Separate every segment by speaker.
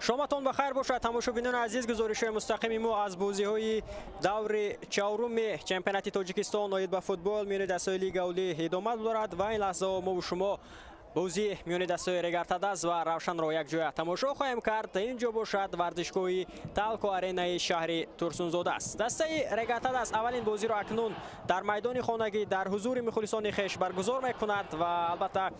Speaker 1: Шоматон ба хайр бошад, тамошобинони азиз. Гузоришҳои мустақими мо аз бозиҳои даври чаҳоруми чемпионати Тоҷикистон оид ба футбол миёни дастаҳои Лигаи Олӣ идома дорад ва ин лаҳзаҳо мо шумо бозӣ миёни дастаҳои Регар-ТадАЗ ва Равшанро якҷоя тамошо хоҳем кард. Ин ҷо бошад варзишгоҳи Талко Аренаи шаҳри Турсунзода аст. Дастаи Регар-ТадАЗ аввалин бозиро акнун дар майдони хонагӣ дар ҳузури мухлисони хеш баргузор мекунад ва албатта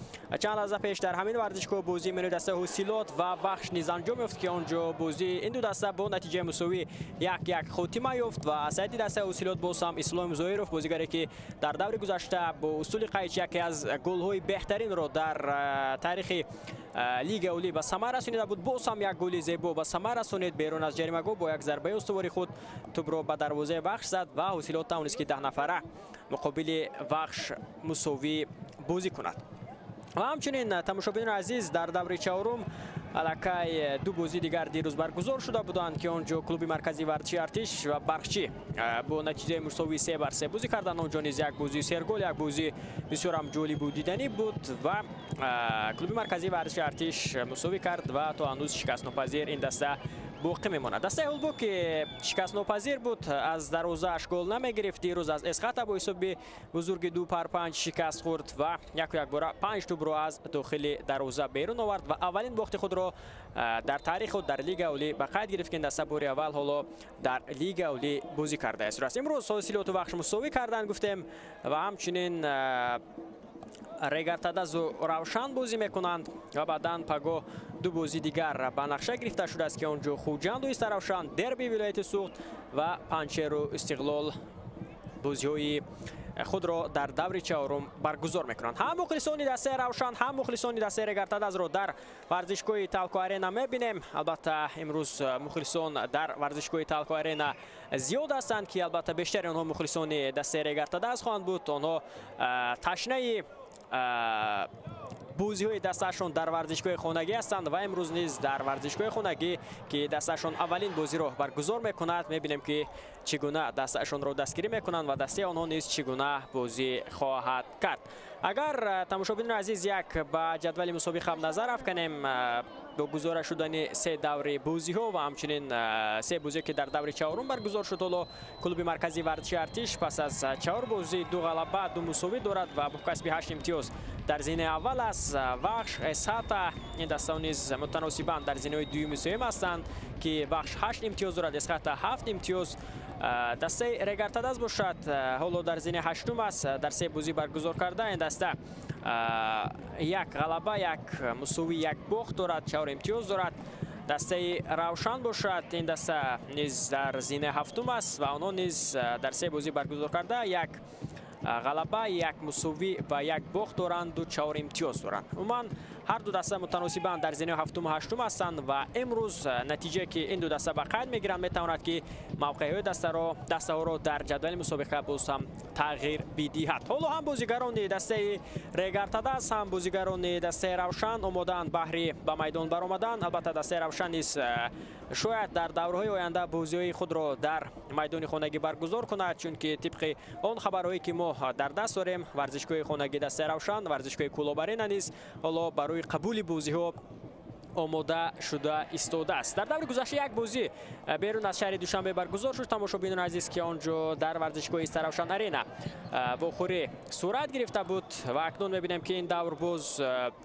Speaker 1: чанд лаҳза пеш дар ҳамин варзишгоҳ бозӣ миёни дастаи Ҳосилот ва Вахш низ анҷом ёфт, ки он ҷо бозии ин ду даста бо натиҷаи мусовӣ 1-1 хотима ёфт ва аз ҳайати дастаи Ҳосилот боз ҳам Ислом Зоиров, бозигаре ки дар даври гузашта бо усули қайчи яке аз голҳои беҳтаринро дар таърихи Лигаи Олӣ ба самар расонида буд, боз ҳам як голи зебо ба самар расонид. Берун аз ҷаримагоҳ бо як зарбаи устувори худ тӯбро ба дарвозаи Вахш зад ва Ҳосилот тавонист, ки 10 нафара муқобили Вахш мусовӣ бозӣ кунад. Ва ҳамчунин, тамошобинони азиз, дар даври чаҳорум аллакай ду бозӣ дигар дирӯз баргузор шуда буданд, ки он ҷо клуби марказии варзиши Артиш ва Барқчӣ бо натиҷаи мусовии 3-3 бозӣ карданд. Он ҷо низ як бозии сергол, як бозии бисёрам ҷолибу диданӣ буд ва клуби марказии варзиши Артиш мусовӣ кард ва то ҳанӯз шикастнопазир ин даста боқӣ мемонад. Дастаи Ҳулбук, ки шикастнопазир буд, аз дарвозааш гол намегирифт, дирӯз аз Эсхата бо ҳисоби бузурги 2-5 шикаст хӯрд ва яку якбора 5 тӯбро аз дохили дарвоза берун овард ва аввалин бохти худро дар таърихи худ дар Лигаи Олӣ ба қайд гирифт, ки ин даста бори аввал ҳоло дар Лигаи Олӣ бозӣ кардааст. Имрӯз Ҳосилоту Вахш мусовӣ карданд, гуфтем, ва ҳамчунин Регар-ТадАЗу Равшан бозӣ мекунанд ва баъдан пагоҳ ду бозӣ дигар ба нақша гирифта шудааст, ки он ҷо Хуҷанду Истаравшан, дерби вилояти Суғд ва Панҷшеру Истиқлол бозиҳои худро дар даври чаҳорум баргузор мекунанд. Ҳам мухлисони дастаи Равшан, ҳам мухлисони дастаи Регар-ТадАЗро дар варзишгоҳи Талко Арена мебинем. Албатта, имрӯз мухлисон дар варзишгоҳи Талко Арена зиёд ҳастанд, ки албатта бештари онҳо мухлисони дастаи Регар-ТадАЗ хоҳанд буд. Онҳо ташнаи бозиҳои дастаашон дар варзишгоҳи хонагӣ ҳастанд ва имрӯз низ дар варзишгоҳи хонагӣ, ки дастаашон аввалин бозиро баргузор мекунад, мебинем, ки чӣ гуна дастаашонро дастгирӣ мекунанд ва дастаи онҳо низ чӣ гуна бозӣ хоҳад кард. Агар, тамошобинони азиз, як ба ҷадвали мусобиқа назар афканем, бо гузора шудани се даври бозиҳо ва ҳамчунин се бозие, ки дар даври чаҳорум баргузор шуд, ҳоло клуби марказии варзиши Артиш пас аз чаҳор бозӣ ду ғалаба, ду мусовӣ дорад ва бо касби 8 имтиёз дар зинаи аввал аст. Вахш, Эсхата, ин дастаҳо низ мутаносибан дар зинаҳои дуюму сеюм ҳастанд, ки Вахш 8 имтиёз дорад, Эсхата 7 имтиёз. Дастаи Регар-ТадАЗ бошад, ҳоло дар зинаи ҳаштум аст. Дар се бозӣ баргузор карда ин даста як ғалаба, як мусовӣ, як бохт дорад, 4 имтиёз дорад. Дастаи Равшан бошад, ин даста низ дар зинаи ҳафтум аст ва онҳо низ дар се бозӣ баргузор карда як ғалаба, як мусовӣ ва як бохт доранду 4 имтиёз доранд. Умуман, ҳар ду даста мутаносибан дар зинаи ҳафтуму ҳаштум ҳастанд ва имрӯз натиҷае, ки ин ду даста ба қайд мегиранд, метавонад, ки мавқеъҳои дастаҳоро дар ҷадвали мусобиқа боз ҳам тағйир бидиҳад. Ҳоло ҳам бозигарони дастаи Регар-ТадАЗ, ҳам бозигарони дастаи Равшан омодаанд баҳри ба майдон баромадан. Албатта, дастаи Равшан низ шояд дар даврҳои оянда бозиҳои худро дар майдони хонагӣ баргузор кунад, чунки тибқи он хабарҳое, ки мо дар даст дорем, варзишгоҳи хонагӣ дастаи Равшан, варзишгоҳи Кӯлоб Арена низ ҳоло барои қабули бозиҳо омода шуда истодааст. Дар даври гузашта як бозӣ берун аз шаҳри Душанбе баргузор шуд, тамошобинони азиз, ки он ҷо дар варзишгоҳи Истаравшан Арена вохӯрӣ сурат гирифта буд ва акнун мебинем, ки ин давр боз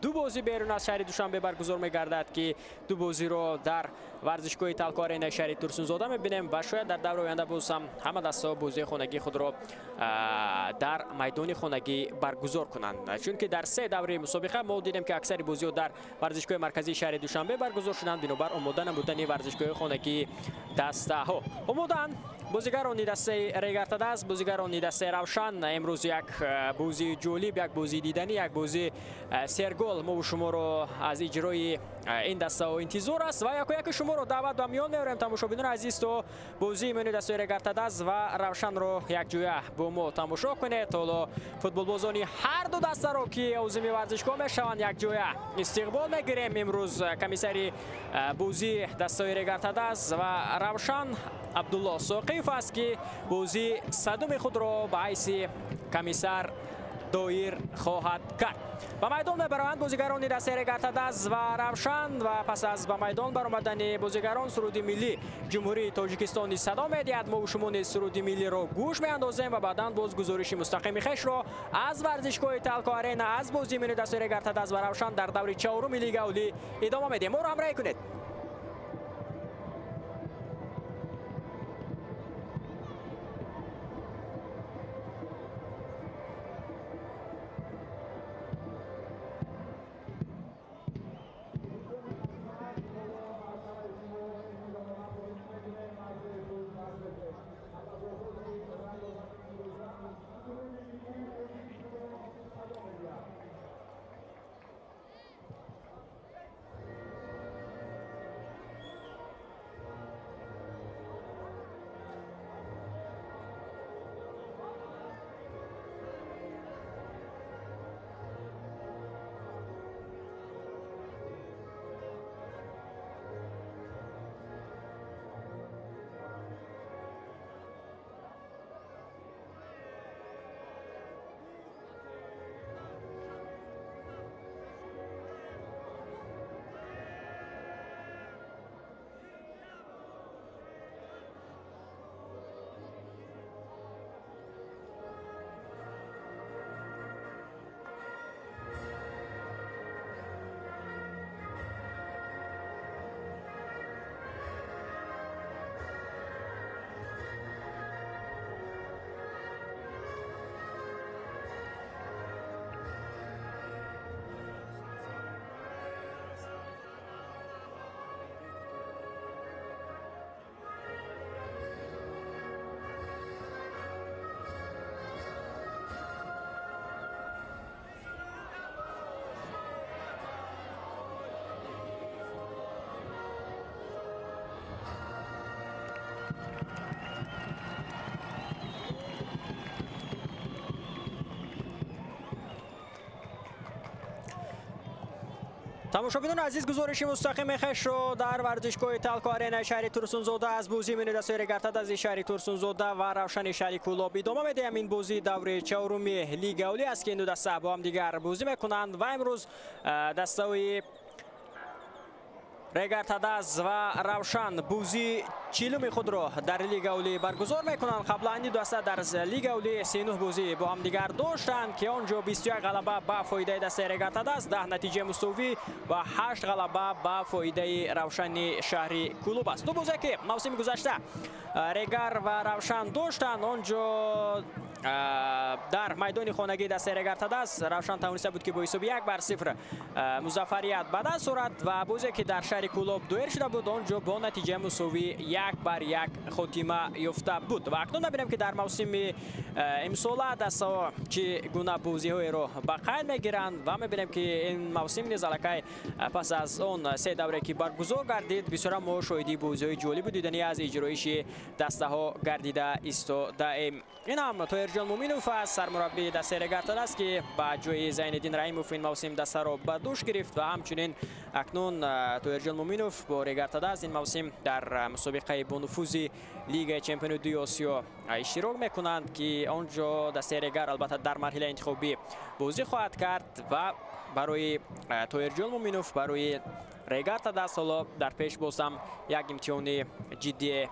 Speaker 1: ду бозӣ берун аз шаҳри Душанбе баргузор мегардад, ки ду бозиро дар варзишгоҳи Талко Аренаи шаҳри Турсунзода мебинем ва шояд дар даври оянда боз ҳам ҳама дастаҳо бозии хонагии худро дар майдони хонагӣ баргузор кунанд, чунки дар се даври мусобиқа мо дидем, ки аксари бозиҳо дар варзишгоҳи марказии шаҳри Душанбе баргузор шуданд, бинобар омода набудани варзишгоҳи хонагии дастаҳо. Омодаанд бозигарони дастаи Регар-ТадАЗ, бозигарони дастаи Равшан. Имрӯз як бозии ҷолиб, як бозии диданӣ, як бозии сергол мову шуморо аз иҷрои ин дастаҳо интизор аст ва яко яки шуморо даъват ба миён меорем, тамошобинони азиз, то бозии миёни дастаи Регар-ТадАЗ ва Равшанро якҷоя бо мо тамошо кунед. Ҳоло футболбозони ҳар ду дастаро, ки озими варзишгоҳ мешаванд, якҷоя истиқбол мегирем. Имрӯз комиссари бозии дастаи Регар-ТадАЗ ва Равшан Абдулло Соқиев аст, ки бозии садуми худро ба ҳайси комиссар доир хоҳад кард. Ба майдон мебароянд бозигарони дастаи Регар-ТадАЗ ва Равшан ва пас аз ба майдон баромадани бозигарон суруди миллӣ Ҷумҳурии Тоҷикистон низ садо медиҳад. Мо шумо низ суруди миллиро гӯш меандозем ва баъдан боз гузориши мустақими хешро аз варзишгоҳи Талко Арена аз бозии миёни дастаи Регар-ТадАЗ ва Равшан дар даври чаҳоруми Лигаи Олӣ идома медиҳем. Моро ҳамроҳӣ кунед. Тамошобинони азиз, гузориши мустақими хешро дар варзишгоҳи Талко Аренаи шаҳри Турсунзода аз бозии миёни дастаи Регар-ТадАЗи шаҳри Турсунзода ва Равшани шаҳри Кӯлоб идома медиҳем. Ин бозӣ даври чаҳоруми Лигаи Олӣ аст, ки ин ду даста бо ҳамдигар бозӣ мекунанд ва имрӯз дастаи Регар-ТадАЗ ва Равшан бозии чилуми худро дар Лигаи Олӣ баргузор мекунанд. Қаблан ин ду даста дар Лигаи Олӣ 39 бозӣ бо ҳамдигар доштанд, ки он ҷо 21 ғалаба ба фоидаи дастаи Регар-ТадАЗ, 10 натиҷаи мусовӣ ва 8 ғалаба ба фоидаи Равшани шаҳри Кӯлоб аст. Ду бозе ки мавсими гузашта Регар ва Равшан доштанд, он ҷо дар майдони хонагии дастаи Регар-ТадАЗ Равшан тавониста буд, ки бо ҳисоби 1-0 музаффарият ба даст орад ва бозе ки дар шаҳри Кӯлоб доир шуда буд, он ҷо бо натиҷаи мусовӣ 1-1 хотима ёфта буд. Ва акнун мебинем, ки дар мавсими имсола дастаҳо чӣ гуна бозиҳоеро ба қайд мегиранд ва мебинем, ки ин мавсим низ аллакай пас аз он се давре ки баргузор гардид, бисёра мо шоҳиди бозиҳои ҷолибу диданӣ аз иҷроиши дастаҳо гардида истодаем. Ин ҳам Тоҳирҷон Муминов аст, сармураббии дастаи Регар-ТадАЗ, ки ба ҷои Зайниддин Раҳимов ин мавсим дастаро ба дӯш гирифт ва ҳамчунин акнун Тоҳирҷон Муминов бо Регар-ТадАЗ ин мавсим дар мусобиқаи бонуфузи Лигаи Чемпионоти Осиё иштирок мекунанд, ки он ҷо дастаи Регар албатта дар марҳилаи интихобӣ бозӣ хоҳад кард ва барои Тоҳирҷон Муминов, барои Регар-ТадАЗ ҳоло дар пеш бозам як имтиҳони ҷиддӣ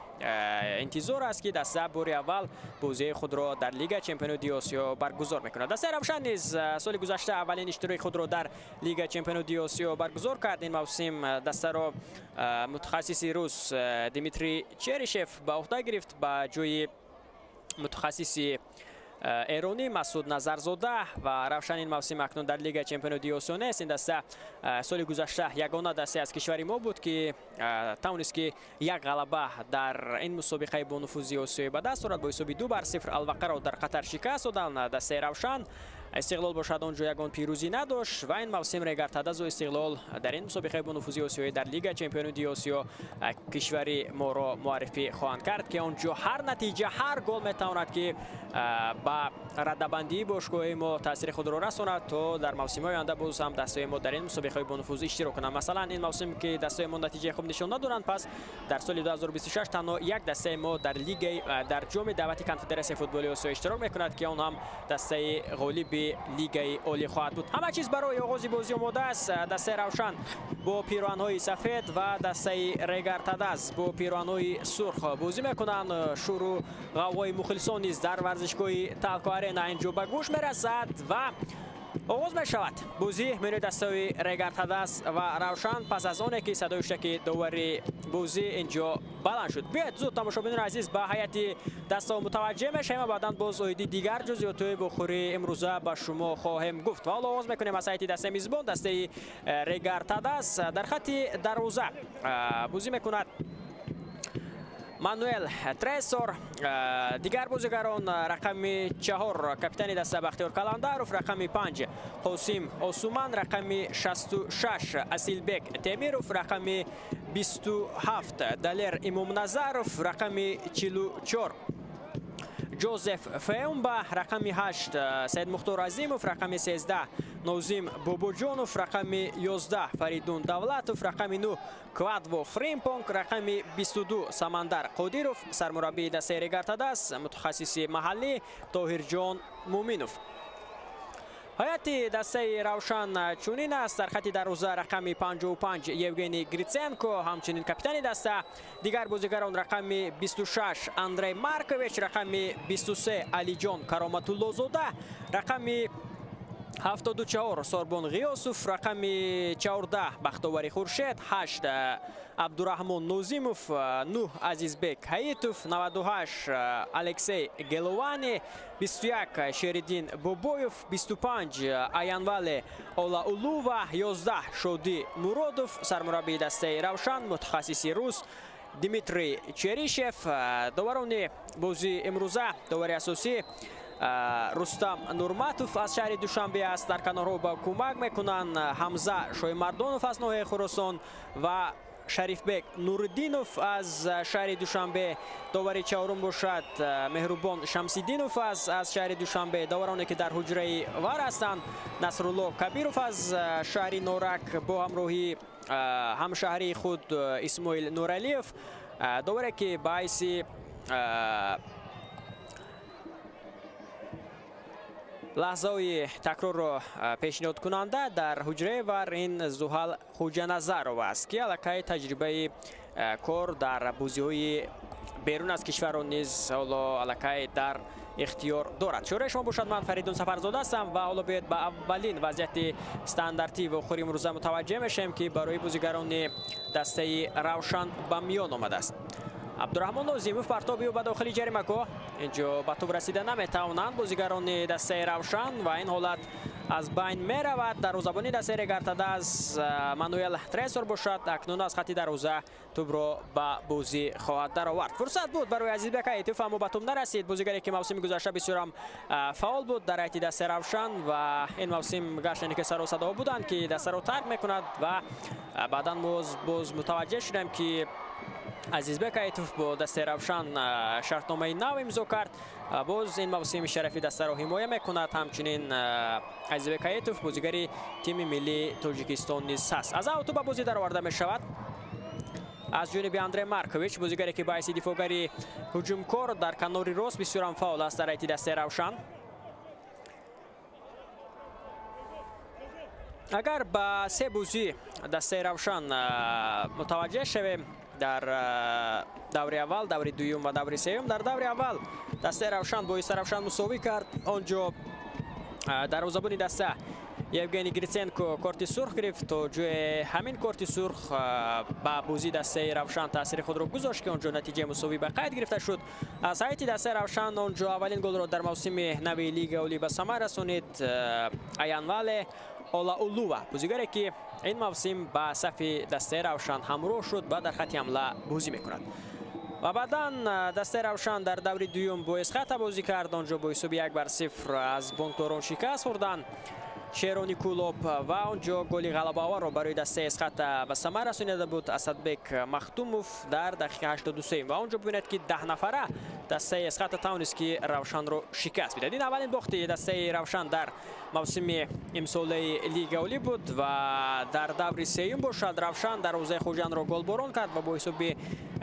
Speaker 1: интизор аст, ки даста бори аввал бозии худро дар Лигаи Чемпионоти Осиё баргузор мекунад. Дастаи Равшан низ соли гузашта аввалин иштироки худро дар Лигаи Чемпионоти Осиё баргузор кард. Ин мавсим дастаро мутахассиси рус Дмитрий Черишев ба уҳда гирифт ба ҷои мутахассиси эронӣ Масуд Назарзода ва Равшан ин мавсим акнун дар Лигаи Чемпионоти Осиё нест. Ин даста соли гузашта ягона дастае аз кишвари мо буд, ки тавонист, ки як ғалаба дар ин мусобиқаи бонуфузи Осиёӣ ба даст орад. Бо ҳисоби 2-0 Алвақаро дар Қатар шикаст доданд дастаи Равшан. Истиқлол бошад он ҷо ягон пирӯзӣ надошт ва ин мавсим Регар-ТадАЗу Истиқлол дар ин мусобиқаи бонуфузи Осиёӣ дар Лигаи Чемпионоти Осиё кишвари моро муаррифӣ хоҳанд кард, ки он ҷо ҳар натиҷа, ҳар гол метавонад, ки ба радабандии бошгоҳи мо таъсири худро расонад, то дар мавсимҳои оянда боз ҳам дастаи мо дар ин мусобиқаҳои бонуфуз иштирок кунанд. Масалан, ин мавсим ки дастаи мо натиҷаи хуб нишон надоранд, пас дар соли 2026 танҳо як дастаи мо дар лигаи дар ҷоми даъвати Конфедератсияи футболи Осиё иштирок мекунад, ки он ҳам дастаи ғолиби вохӯрии Лигаи Олӣ хоҳад буд. Ҳама чиз барои оғози бозӣ омода аст. Дастаи Равшан бо пироҳанҳои сафед ва дастаи Регар Тадаз бо пироҳанҳои сурх бозӣ мекунанд. Шуру ғавғои мухлисон низ дар варзишгоҳи Талко Арена инҷо ба гӯш мерасад ва оғоз мешавад бозӣ миёни дастаи Регар Тадаз ва Равшан пас аз оне ки садои шаки довари бозӣ инҷо баланд шуд. Биёед зуд тамошобинони азиз ба ҳайати дастаҳо мутаваҷҷеҳ мешавем ва баъдан боз оиди дигар ҷузъиётҳои вохӯрии имрӯза ба шумо хоҳем гуфт. Ва ҳоло оғоз мекунем аз ҳайати дастаи мизбон. Дастаи Регар Тадаз дар хатти дарвоза бозӣ мекунад Мануэл Тресор, дигар бозигарон рақами 4 капитани даста Бахтиёр Каландаров, рақами 5 Қосим Осуман, рақами 66 Асилбек Темиров, рақами 27 Далер Имомназаров, рақами 44 Ҷозеф Феумба, рақами 8 Саидмухтор Азимов, рақами 13 Нозим Бобоҷонов, рақами 11 Фаридун Давлатов, рақами 9 Квадво Фримпонг, рақами 22 Самандар Қодиров, сармураббии дастаи Регар Тадаз, мутахассиси маҳаллӣ Тоҳирҷон Муминов. Ҳайати дастаи Равшан чунин аст. Дар хати дарвоза рақами 55 Евгений Гриценко, ҳамчунин капитани даста. Дигар бозигарон рақами 26 Андрей Маркович, рақами 23 Алиҷон Кароматуллозода, рақами 74 Сорбон Ғиёсов, рақами 14 Бахтовари Хуршед, 8 Абдураҳмон Нозимов, 9 Азизбек Ҳаитов, 98 Алексей Геловани, 21 Шериддин Бобоев, 25 Аянвале Олаулува, 11 Шодӣ Муродов, сармураббии дастаи Равшан, мутахассиси рус Дмитрий Черишев. Доварони бозии имрӯза, довари асосӣ Рустам Нурматов аз шаҳри Душанбе аст. Дар канорҳо ба кӯмак мекунанд Ҳамза Шоимардонов аз ноҳияи Хуросон ва Шарифбек Нуриддинов аз шаҳри Душанбе. Довари чаҳорум бошад Меҳрубон Шамсиддинов аз шаҳри Душанбе. Довароне ки дар ҳуҷраи вар ҳастанд Насрулло Кабиров аз шаҳри Норак бо ҳамроҳии ҳамшаҳрии худ Исмоил Нуралиев. Доваре ки ба ҳайси лаҳзаҳои такрорро пешниҳодкунанда дар ҳуҷраи вар ин Зуҳал Хуҷаназаров аст, ки аллакай таҷрибаи кор дар бозиҳои берун аз кишварро низ ҳоло аллакай дар ихтиёр дорад. Шӯраи шумо бошад, ман Фаридун Сафарзода ҳастам ва ҳоло биёед ба аввалин вазъияти стандартӣ вохӯри имрӯза мутаваҷҷеҳ мешавем, ки барои бозигарони дастаи Равшан ба миён омадааст. Абдураҳмон Нозимов партоби ӯ ба дохили ҷаримагоҳ. Инҷо ба тӯб расида наметавонанд бозигарони дастаи Равшан ва ин ҳолат аз байн меравад. Дарвозабони дастаи Регар Тадаз Мануэл Тресор бошад, акнун аз хати дарвоза тӯбро ба бозӣ хоҳад даровард. Фурсат буд барои Азизбек Ҳаитов, аммо ба тӯб нарасид. Бозигаре ки мавсими гузашта бисёрам фаъол буд дар ҳайати дастаи Равшан ва ин мавсим гарчанде ки сару садоҳо буданд ки дастаро тарк мекунад ва баъдан боз мутаваҷҷеҳ шудем ки Азизбек Ҳаитов бо дастаи Равшан шартномаи нав имзо кард. Боз ин мавсими шарафи дастаро ҳимоя мекунад. Ҳамчунин Азизбек Ҳаитов бозигари тими миллии Тоҷикистон низ ҳаст. Аз авто ба бозӣ дароварда мешавад аз ҷониби Андрей Маркович, бозигаре ки ба ҳайси дифоъгари ҳуҷумкор дар канори рост бисёрам фаъол аст дар ҳайати дастаи Равшан. Агар ба се бозӣ дастаи Равшан мутаваҷҷеҳ шавем дар даври аввал, даври дуюм ва даври сеюм, дар даври аввал дастаи Равшан бо Истаравшан мусовӣ кард. Он ҷо дарвозабони даста Евгений Гриценко корти сурх гирифт. То ҷои ҳамин корти сурх ба бозии дастаи Равшан таъсири худро гузошт, ки он ҷо натиҷаи мусовӣ ба қайд гирифта шуд. Аз ҳайати дастаи Равшан он ҷо аввалин голро дар мавсими нави Лигаи Олӣ ба самар расонид Аянвале Олаулува, бозигаре ки ин мавсим ба сафи дастаи Равшан ҳамроҳ шуд ва дар хати ҳамла бозӣ мекунад. Ва баъдан дастаи Равшан дар даври дуюм бо Эсхата бозӣ кард. Он ҷо бо ҳисоби 1-0 аз бонкдорон шикаст хӯрданд Шерони Кулоб ва он ҷо голи ғалабаоварро барои дастаи Эсхата ба самар расонида буд Асадбек Махтумов дар дақиқаи 83. Ва он ҷо бибинед ки 10 нафара дастаи Эсхата тавонист ки Равшанро шикаст бидиҳад. Ин аввалин бохти дастаи Равшан дар мавсими имсолаи Лигаи Олӣ буд ва дар даври сеюм бошад Равшан дарвозаи Хуҷандро голборон кард ва бо ҳисоби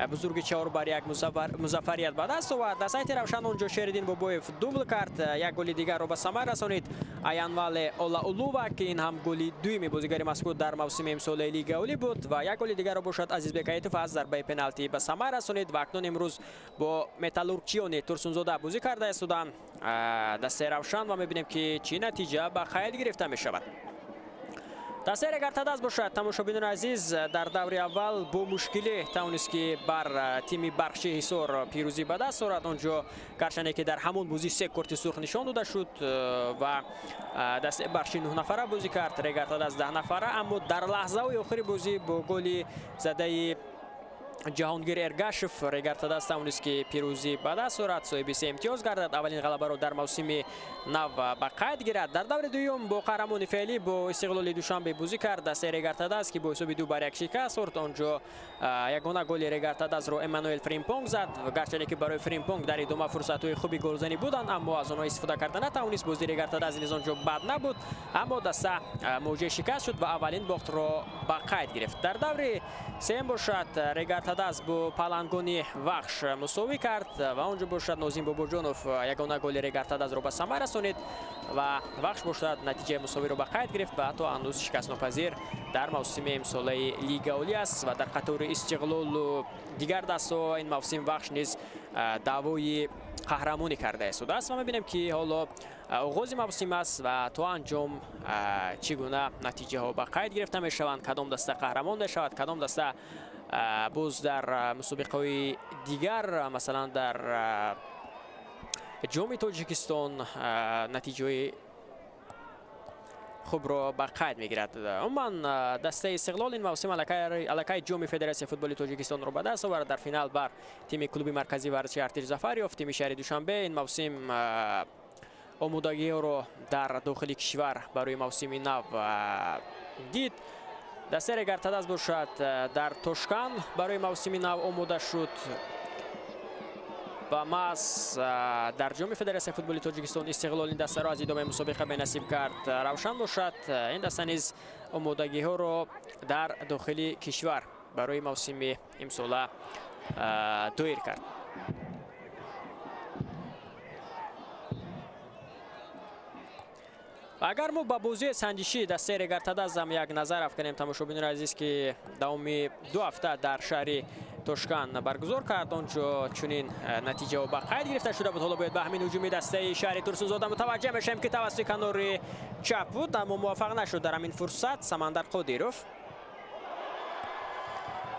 Speaker 1: бузурги 4-1 музаффарият ба даст овард. Дар сайти Равшан онҷо Шериддин Бобоев дубл кард, як голи дигарро ба самар расонид Аянвале Олаулува, ки ин ҳам голи дуюми бозигари мазкур дар мавсими имсолаи Лигаи Олӣ буд ва як голи дигарро бошад Азизбек Аитов аз зарбаи пеналти ба самар расонид. Ва акнун имрӯз бо Металлургчиони Турсунзода бозӣ карда истоданд дастаи Равшан ва мебинем, ки чӣ натиҷа ба қайд гирифта мешавад. Дастаи Регар-ТадАЗ бошад, тамошобинони азиз, дар даври аввал бо мушкилӣ тавонист, ки бар тими Барқчи Ҳисор пирӯзӣ ба даст орад. Онҷо гарчанде ки дар ҳамон бозӣ 3 корти сурх нишон дода шуд ва дастаи Барқчи 9 нафара бозӣ кард, Регар-ТадАЗ 10 нафара, аммо дар лаҳзаҳои охири бозӣ бо голи задаи Ҷаҳонгир Эргашев Регар-ТадАЗ тавонист, ки пирӯзӣ ба даст орад, соҳиби 3 имтиёз гардад, аввалин ғалабаро дар мавсими нав ба қайд гирад. Дар даври дуюм бо қаҳрамони феълӣ, бо Истиқлоли Душанбе бозӣ кард дастаи Регар-ТадАЗ, ки бо ҳисоби 2-1 шикаст хӯрд. Онҷо ягона голи Регар-ТадАЗро Эммануэл Фримпонг зад. Гарчанде ки барои Фримпонг дар идома фурсатҳои хуби голзанӣ буданд, аммо аз онҳо истифода карда натавонист. Бозии Регар-ТадАЗ низ онҷо бад набуд, аммо даста муҷои шикаст шуд ва аввалин бохтро ба қайд гирифт. Дар даври сеюм бошад Регар-ТадАЗ бо Палангони Вахш мусовӣ кард ва онҷо бошад Нозим Бобоҷонов ягона голи Регар-ТадАЗро ба самар расонид ва Вахш бошад натиҷаи мусовиро ба қайд гирифт ва то ҳанӯз шикастнопазир дар мавсими имсолаи Лига Олӣ аст ва дар қатори Истиқлолу дигар дастҳо ин мавсим Вахш низ даъвои қаҳрамонӣ карда истодааст ва мебинем, ки ҳоло оғози мавсим аст ва то анҷом чӣ гуна натиҷаҳо ба қайд гирифта мешаванд, кадом даста қаҳрамон мешавад, кадом даста боз дар мусобиқаҳои дигар, масалан дар ҷоми Тоҷикистон натиҷаҳои хубро ба қайд мегирад. Умуман дастаи Истиқлол ин мавсим аллакай ҷоми Федератсияи футболи Тоҷикистонро ба даст овард. Дар финал бар тими клуби марказии варзиши Артиш Зафарёв, тими шаҳри Душанбе ин мавсим омодагиҳоро дар дохили кишвар барои мавсими нав дид. Дастаи Регар-ТадАЗ бошад дар Тошканд барои мавсими нав омода шуд ва маҳз дар ҷоми Федератсияи футболи Тоҷикистон Истиқлол ин дастаро аз идомаи мусобиқа бенасиб кард. Равшан бошад ин даста низ омодагиҳоро дар дохили кишвар барои мавсими имсола доир кард. Агар мо ба бозии санҷишии дастаи Регар-ТадАЗ ҳам як назар афканем, тамошобинони азиз, ки давоми 2 ҳафта дар шаҳри Тошканд баргузор кард, онҷо чунин натиҷаҳо ба қайд гирифта шуда буд. Ҳоло бояд ба ҳамин ҳуҷуми дастаи шаҳри Турсунзода мутаваҷҷеҳ мешавем, ки тавассути канори чап буд, аммо муваффақ нашуд дар ҳамин фурсат Самандар Қодиров.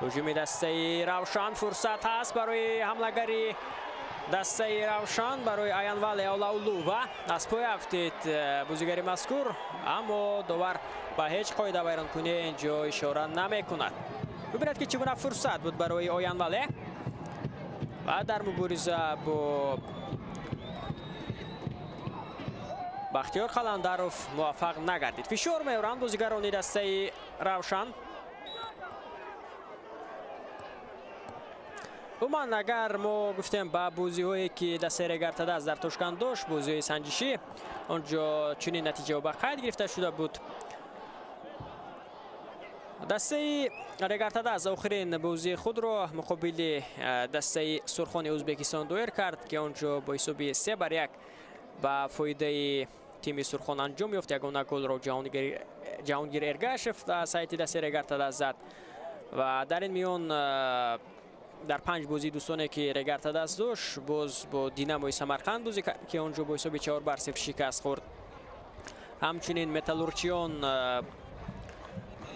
Speaker 1: Ҳуҷуми дастаи Равшан, фурсат ҳаст барои ҳамлагари дастаи Равшан, барои Аянвале Олаулува. Аз пой афтид бозигари мазкур, аммо довар ба ҳеҷ қоида вайронкунӣ инҷо ишора намекунад. Бибинед, ки чӣ гуна фурсат буд барои Оянвале ва дар мубориза бо Бахтиёр Қаландаров муваффақ нагардид. Фишор меоранд бозигарони дастаи Равшан. Умуман агар мо гуфтем ба бозиҳое, ки дастаи Регар-ТадАЗ дар Тошканд дошт, бозиҳои санҷишӣ, онҷо чунин натиҷаҳо ба қайд гирифта шуда буд. Дастаи Регар-ТадАЗ охирин бозии худро муқобили дастаи Сурхони Ӯзбекистон доир кард, ки онҷо бо ҳисоби 3-1 ба фоидаи тими Сурхон анҷом ёфт. Ягона голро Ҷаҳонгир Эргашев дар сайти дастаи Регар-ТадАЗ зад ва дар ин миён дар 5 бозии дӯстоне, ки Регар-ТадАЗ дошт, боз бо Динамои Самарқанд бозӣ кард, ки онҷо бо ҳисоби 4-0 шикаст хӯрд. Ҳамчунин Металлургчиён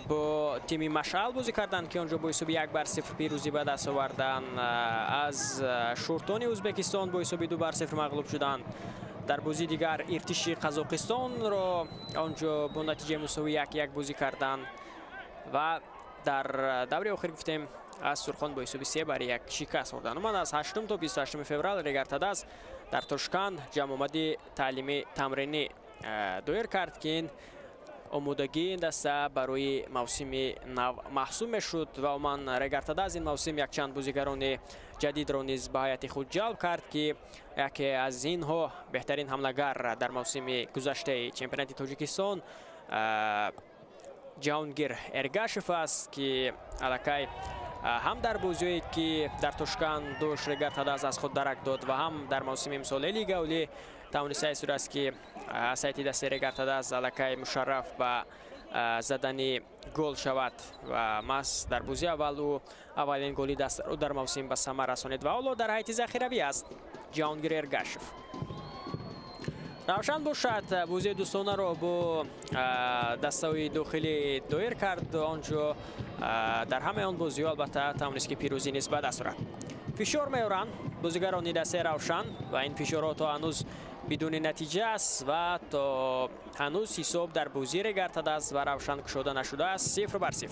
Speaker 1: бо тими Машъал бозӣ карданд, ки онҷо бо ҳисоби 1-0 пирӯзӣ ба даст оварданд. Аз Шуртони Ӯзбекистон бо ҳисоби 2-0 мағлуб шуданд. Дар бозии дигар Иртиши Қазоқистонро онҷо бо натиҷаи мусовӣ 1-1 бозӣ карданд ва дар даври охир гуфтем аз Сурхон бо ҳисоби 3-1 шикаст хӯрданд. Умуман аз 8 то 28 феврал Регар-ТадАЗ дар Тошканд ҷамъомади таълимӣ тамринӣ доир кард, ки ин омодагии ин даста барои мавсими нав маҳсуб мешуд ва умуман Регар-ТадАЗ ин мавсим якчанд бозигарони ҷадидро низ ба ҳайати худ ҷалб кард, ки яке аз инҳо беҳтарин ҳамлагар дар мавсими гузаштаи чемпионати Тоҷикистон Ҷаҳонгир Эргашев аст, ки аллакай Ҳам дар бозиҳое ки дар Тошканд дошт Регар-ТадАЗ аз худ дарак дод ва ҳам дар мавсими имсолаи Лигаи Олӣ тавониста истодааст ки аз ҳайати дастаи Регар-ТадАЗ аллакай мушарраф ба задани гол шавад ва маҳз дар бозии аввал ӯ аввалин голи дастаро дар мавсим ба самар расонид ва ҳоло дар ҳайати захиравӣ аст Ҷаҳонгир Эргашев. Равшан бошад бозии дӯстонаро бо дастаҳои дохилӣ доир кард. Он ҷо дар ҳамаи он бозиҳо албатта тавонист ки пирӯзӣ низ ба даст орад. Фишор меоранд бозигарони дастаи Равшан ва ин фишорҳо то ҳанӯз бидуни натиҷа аст ва то ҳанӯз ҳисоб дар бозии Регар-ТадАЗ ва Равшан кушода нашудааст 0-0.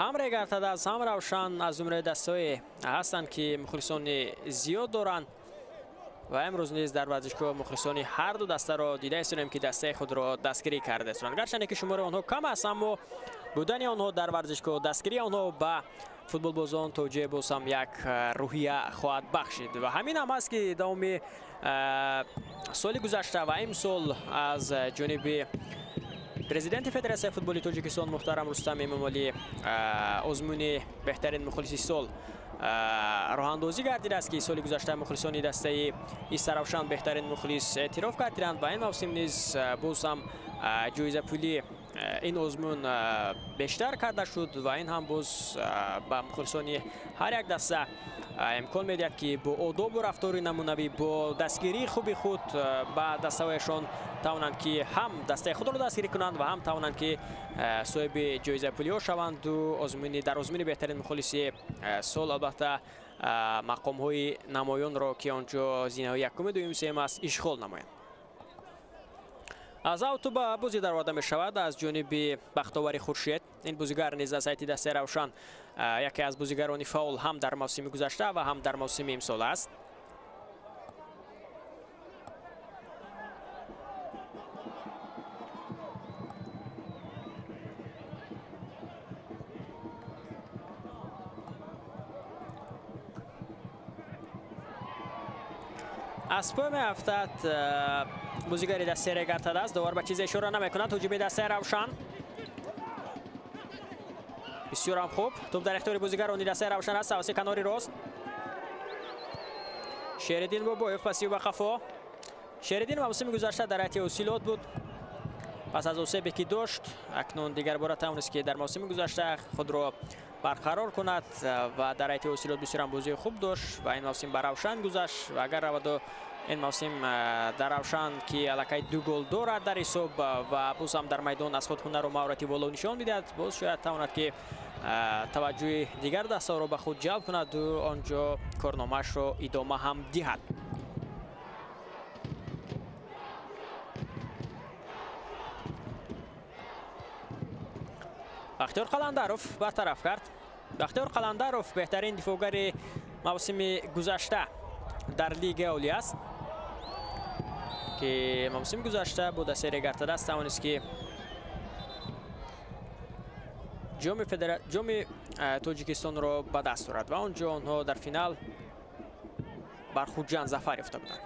Speaker 1: Ҳам Регар-ТадАЗ, ҳам Равшан аз зумраи дастаҳое ҳастанд ки мухлисони зиёд доранд ва имрӯз низ дар варзишгоҳ мухлисони ҳар ду дастаро дида истонем ки дастаи худро дастгирӣ карда истонанд. Гарчанде ки шумораи онҳо кам аст, аммо будани онҳо дар варзишгоҳ, дастгирии онҳо ба футболбозон то ҷое боз ҳам як рӯҳия хоҳад бахшид. Ва ҳамин ҳам аст ки давоми соли гузашта ва имсол аз ҷониби президенти Федератсияи футболи Тоҷикистон муҳтарам Рустам Эмомалӣ озмуни беҳтарин мухлиси сол роҳандозӣ гардидааст ки соли гузашта мухлисони дастаи Истаравшан беҳтарин мухлис эътироф гардиданд ва ин мавсим низ боз ҳам ҷоизапулӣ ин озмун бештар карда шуд ва ин ҳам боз ба мухлисони ҳар як даста имкон медиҳад ки бо одобу рафтори намунавӣ, бо дастгирии хуби худ ба дастаҳояшон тавонанд ки ҳам дастаи худро дастгирӣ кунанд ва ҳам тавонанд ки соҳиби ҷоизапулиҳо шаванду дар озмуни беҳтарин мухлиси сол албатта мақомҳои намоёнро ки он ҷо зинаҳои якуми, дуюм, сеюм аст, ишғол намоянд. Аз ауту ба бозӣ дароварда мешавад аз ҷониби Бахтовари Хуршед. Ин бозигар низ аз ҳайати дастаи Равшан яке аз бозигарони фаъол ҳам дар мавсими гузашта ва ҳам дар мавсими имсол аст. Аз пой меафтад бозигари дастаи Регар-ТадАЗ. Довар ба чизе ишора намекунад. Ҳуҷуми дастаи Равшан бисёрам хуб. Тӯб дар ихтиёри бозигарони дастаи Равшан аст. Тавассути канори рост Шериддин Бобоев паси ба қафо. Шериддин мавсими гузашта дар ҳайати Ҳосилот буд. Пас аз осебе ки дошт, акнун дигарбора тавонист ки дар мавсими гузашта худро барқарор кунад ва дар ҳайати Ҳосилот бисёрам бозии хуб дошт ва ин мавсим ба Равшан гузашт ва агар раваду ин мавсим дар Равшан ки аллакай 2 гол дорад дар ҳисоб ва боз ҳам дар майдон аз худ ҳунару маҳорати воло нишон медиҳад, боз шояд тавонад ки таваҷҷӯҳи дигар дастаҳоро ба худ ҷалб кунаду он ҷо корномаашро идома ҳам диҳад. Бахтиёр Қаландаров бартараф кард. Бахтиёр Қаландаров беҳтарин дифоъгари мавсими гузашта дар Лигаи Олӣ аст ки мавсими гузашта бо дастаи Регар-ТадАЗ тавонист ки ҷоми Тоҷикистонро ба даст орад ва он ҷо онҳо дар финал бар Хуҷанд зафар ёфта буданд.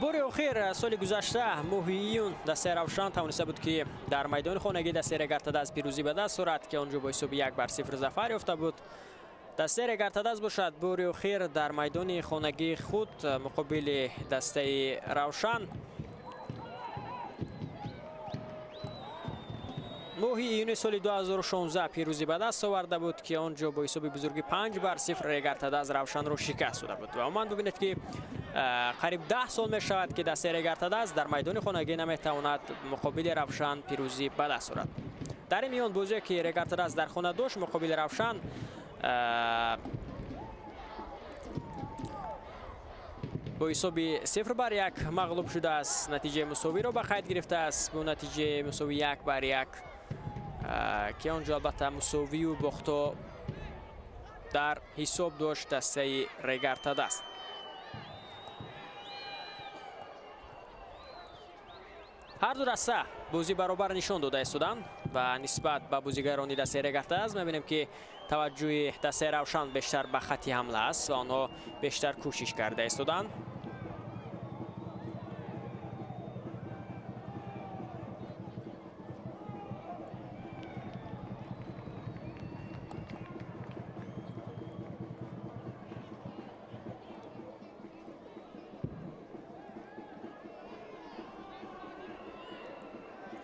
Speaker 1: Бори охир соли гузашта моҳи июн дастаи Равшан тавониста буд ки дар майдони хонагӣ дастаи Регар-ТадАЗ пирӯзӣ ба даст орад ки он ҷо бо ҳисоби 1-0 зафар ёфта буд. Дастаи Регар-ТадАЗ бошад бори охир дар майдони хонагии худ муқобили дастаи Равшан моҳи июни соли 2016 пирӯзӣ ба даст оварда буд ки он ҷо бо ҳисоби бузурги 5-0 Регар-ТадАЗ Равшанро шикаст дода буд. Ва умуман бибинед ки қариб 10 сол мешавад ки дастаи Регар-ТадАЗ дар майдони хонагӣ наметавонад муқобили Равшан пирӯзӣ ба даст орад. Дар ин миён бозие ки Регар-ТадАЗ дар хона дошт муқобили Равшан бо ҳисоби 0-1 мағлуб шудааст. Натиҷаи мусовиро ба қайд гирифтааст. Бо натиҷаи мусови 1-1 ки онҷо албатта мусовию бохто дар ҳисоб дошт дастаи Регар-ТадАЗ. Ҳар ду даста бозӣ баробар нишон дода истоданд ва нисбат ба бозигарони дастаи Регар-ТадАЗ мебинем, ки таваҷҷӯҳи дастаи Равшан бештар ба хатти ҳамла аст ва онҳо бештар кӯшиш карда истоданд.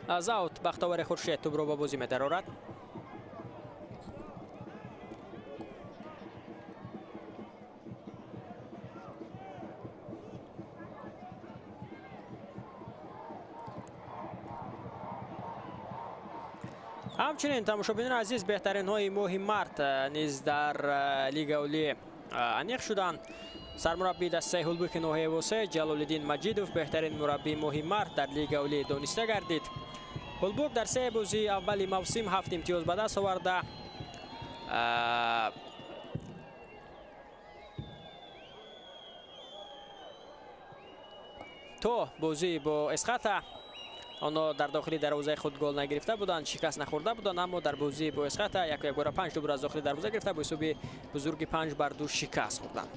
Speaker 1: Аз аут Бахтовари Хуршед тӯбро ба бозӣ медарорад. Ҳамчунин, тамошобинони азиз, беҳтаринҳои моҳи март низ дар Лигаи Олӣ аниқ шуданд. Сармураббии дастаи Ҳулбуки ноҳияи Восеъ Ҷалолиддин Маҷидов беҳтарин мураббии моҳи март дар Лигаи Олӣ дониста гардид. Ҳулбук дар се бозии аввали мавсим 7 имтиёз ба даст оварда, то бозӣ бо Эсхата онҳо дар дохили дарвозаи худ гол нагирифта буданд, шикаст нахӯрда буданд, аммо дар бозии бо Эсхата яку якбора 5 тӯбро аз дохили дарвоза гирифта бо ҳисоби бузурги 5-2 шикаст хӯрданд.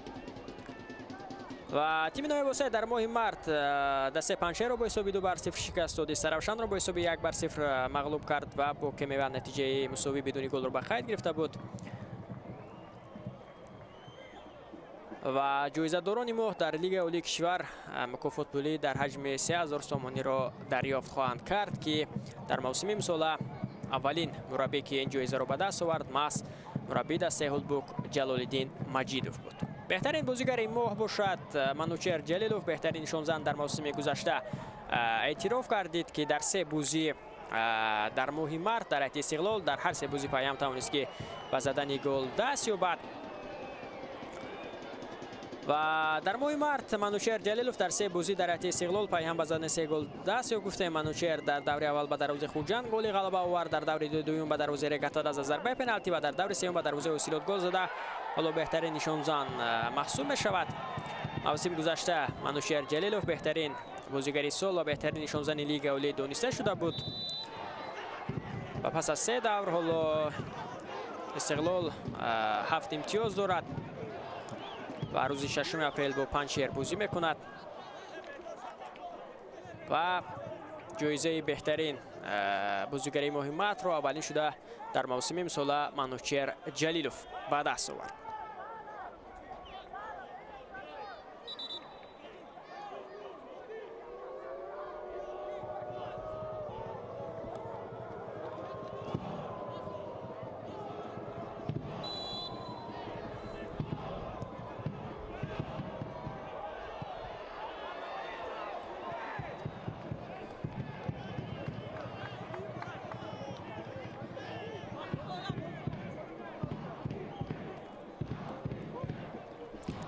Speaker 1: Ва тими ноҳияи Восеъ дар моҳи март дастаи Панҷшерро бо ҳисоби 2-0 шикаст дод, Истаравшанро бо ҳисоби 1-0 мағлуб кард ва бо Кемева натиҷаи мусовӣ бидуни голро ба қайд гирифта буд. Ва ҷоизадорони моҳ дар Лигаи Олии кишвар мукофот пулӣ дар ҳаҷми 3000 сомониро дарёфт хоҳанд кард, ки дар мавсими имсола аввалин мураббие, ки ин ҷоизаро ба даст овард, маҳз мураббии дастаи Ҳулбук Ҷалолиддин Маҷидов буд. Беҳтарин бозигари моҳ бошад Манучер Ҷалилов, беҳтарин нишонзан дар мавсими гузашта эътироф кардид, ки дар се бозӣ дар моҳи март дар ҳайати Истиқлол дар ҳар се бозӣ паям тавонист, ки ба задани гол даст ёбад. Ва дар моҳи март Манучер Ҷалилов дар се бозӣ дар ҳайати Истиқлол пайҳам ба задани 3 гол даст ёфт. Гуфтем, Манучер дар даври аввал ба дарвозаи Хуҷанд голи ғалаба овард, дар даври дуюм ба дарвозаи Регар-ТадАЗ аз зарбаи пеналти ва дар даври сеюм ба дарвозаи Ҳосилот гол зада, ҳоло беҳтарин нишонзан маҳсуб мешавад. Мавсими гузашта Манучер Ҷалилов беҳтарин бозигари сол ва беҳтарин нишонзани Лигаи Олӣ дониста шуда буд. Ва пас аз се давр ҳоло Истиқлол 7 имтиёз дорад ва рӯзи 6 апрел бо Панҷшер бозӣ мекунад ва ҷоизаи беҳтарин бозигари моҳи мартро аввалин шуда дар мавсими имсола Манучер Ҷалилов ба даст овард.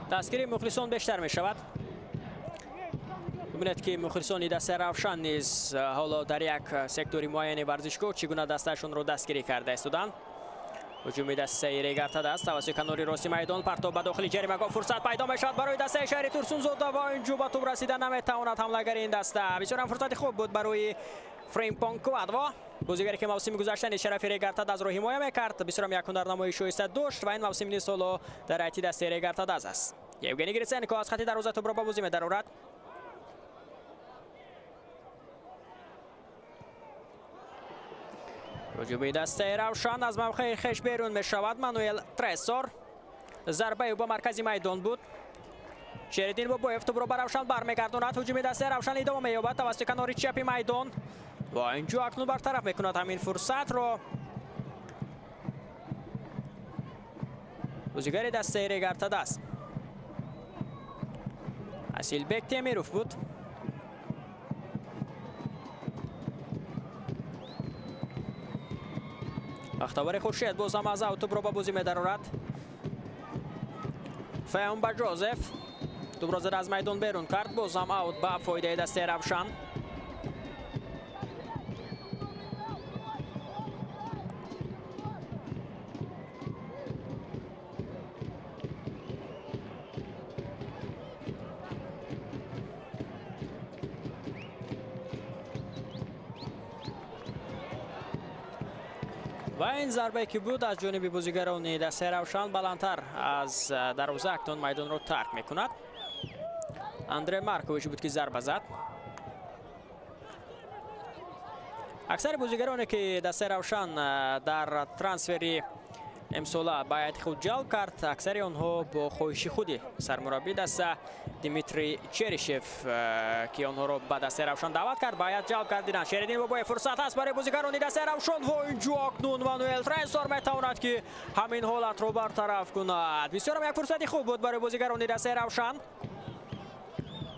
Speaker 1: Дастгирии мухлисон бештар мешавад. Бибинед, ки мухлисони дастаи Равшан низ ҳоло дар як сектори муайяни варзишгоҳ чӣ гуна дастаашонро дастгирӣ карда истоданд. Ҳуҷуми дастаи Регар-ТадАЗ тавассути канори рости майдон, партоб ба дохили ҷаримагоҳ, фурсат пайдо мешавад барои дастаи шаҳри Турсунзода ва инҷо ба тӯб расида наметавонад ҳамлагари ин даста. Бисёрам фурсати хуб буд барои Фримпонг Квадво, бозигаре, ки мавсими гузашта низ шарафи Регар-ТадАЗро ҳимоя мекард. Бисёрам як ҳунарнамои шоиста дошт ва ин мавсим низ ҳоло дар ҳайати дастаи Регар-ТадАЗ аст. Евгений Гриценко аз хати дарвоза тӯбро ба бозӣ медарорад. Ҳуҷуми дастаи Равшан аз мавқеи хеш берун мешавад. Мануэл Тресор, зарбаи ӯ ба маркази майдон буд. Шериддин Бобоев тӯбро ба Равшан бармегардонад. Ҳуҷуми дастаи Равшан идома меёбад тавассути канори чапи майдон ва инҷо акнун бартараф мекунад ҳамин фурсатро бозигари дастаи Регар-ТадАЗ. Асилбек Темиров буд. Бахтавари Хуршед боз ҳам аз аут тӯбро ба бозӣ медарорад. Феомба Ҷозеф тӯбро зада аз майдон берун кард. Боз ҳам аут ба фоидаи дастаи Равшан. Ва ин зарбае ки буд аз ҷониби бозигарони дастаи Равшан баландтар аз дарвоза акнун майдонро тарк мекунад. Андре Маркович буд ки зарба зад. Аксари бозигароне ки дастаи Равшан дар трансфери имсола ба ҳайати худ ҷалб кард, аксари онҳо бо хоҳиши худи сармураббии даста Дмитрий Черишев, ки онҳоро ба дастаи Равшан даъват кард, ба ҳайат ҷалб кардиданд. Шериддин Бобоев, фурсат ҳаст барои бозигарони дастаи Равшан ва инҷо акнун Мануэл Тресор метавонад ки ҳамин ҳолатро бартараф кунад. Бисёрам як фурсати хуб буд барои бозигарони дастаи Равшан.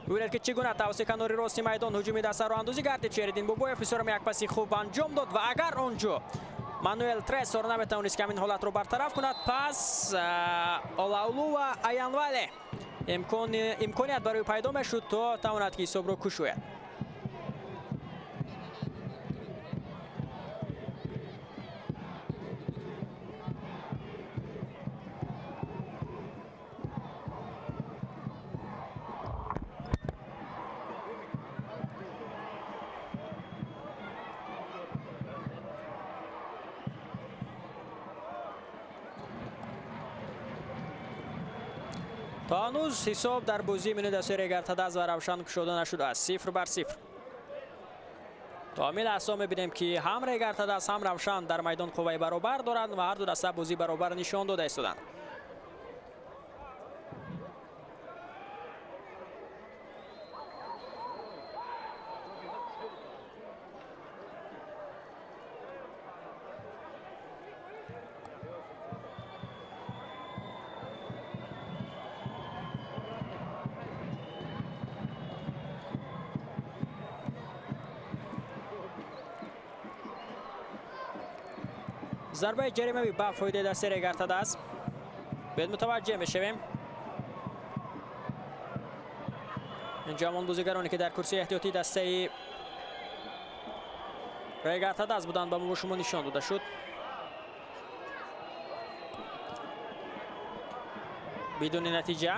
Speaker 1: Бибинед ки чӣ гуна тавассути канори рости майдон ҳуҷуми дастаро андозӣ гардид. Шериддин Бобоев бисёрам як паси хуб анҷом дод ва агар онҷо Мануэл Тресор наметавонист ки ҳамин ҳолатро бартараф кунад, пас Олаулу ва Аянвале имконият барои пайдо мешуд то тавонад ки ҳисобро кушояд. То ҳанӯз ҳисоб дар бозии миёни дастаи Регар-ТадАЗ ва Равшан кушода нашудааст. 0-0. То ҳамин лаҳза мебинем ки ҳам Регар-ТадАЗ, ҳам Равшан дар майдон қувваи баробар доранд ва ҳар ду даста бозии баробар нишон дода истоданд. Зарбаи ҷаримавӣ ба фоидаи дастаи Регар-ТадАЗ. Бед мутаваҷҷеҳ мешавем. Инҷо ҳамон бозигароне ки дар курсии эҳтиётии дастаи Регар-ТадАЗ буданд ба мо шумо нишон дода шуд. Бидуни натиҷа.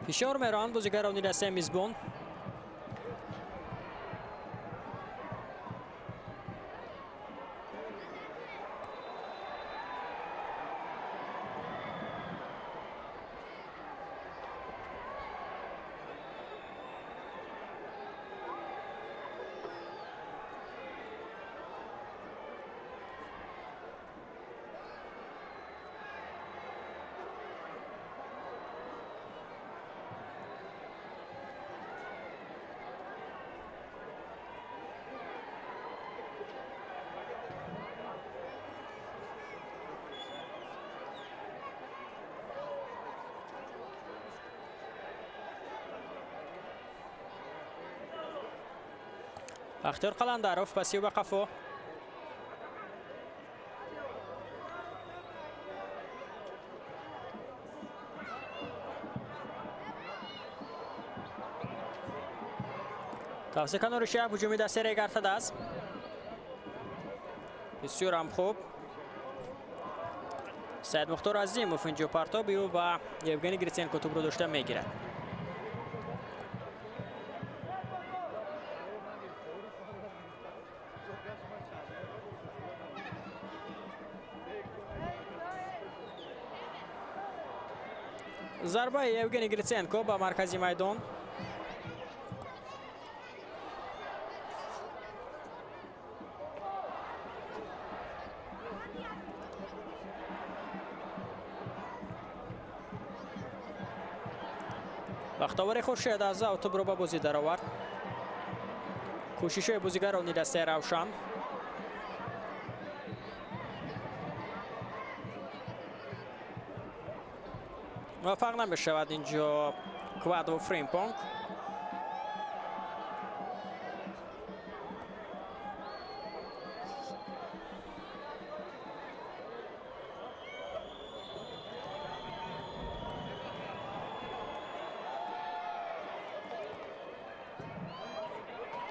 Speaker 1: Фишор мераванд бозигарони дастаи мизбон. Бахтиёр Қаландаров пасиу ба қафо. Тавассути канори чап ҳуҷуми дастаи Регар-ТадАЗ. Бисёрам хуб. Саид Мухтор Азимов инҷо партоби ӯ ба Евгений Гриценко тӯбро дошта мегирад. Зарбаи Евгений Гриценко ба маркази майдон. Бахтовари Хуршед аз ав тӯбро ба бозӣ даровард. Кӯшишҳои бозигарони дастаи Равшан. Муваффақ намешавад инҷо Квадо Фримпонг.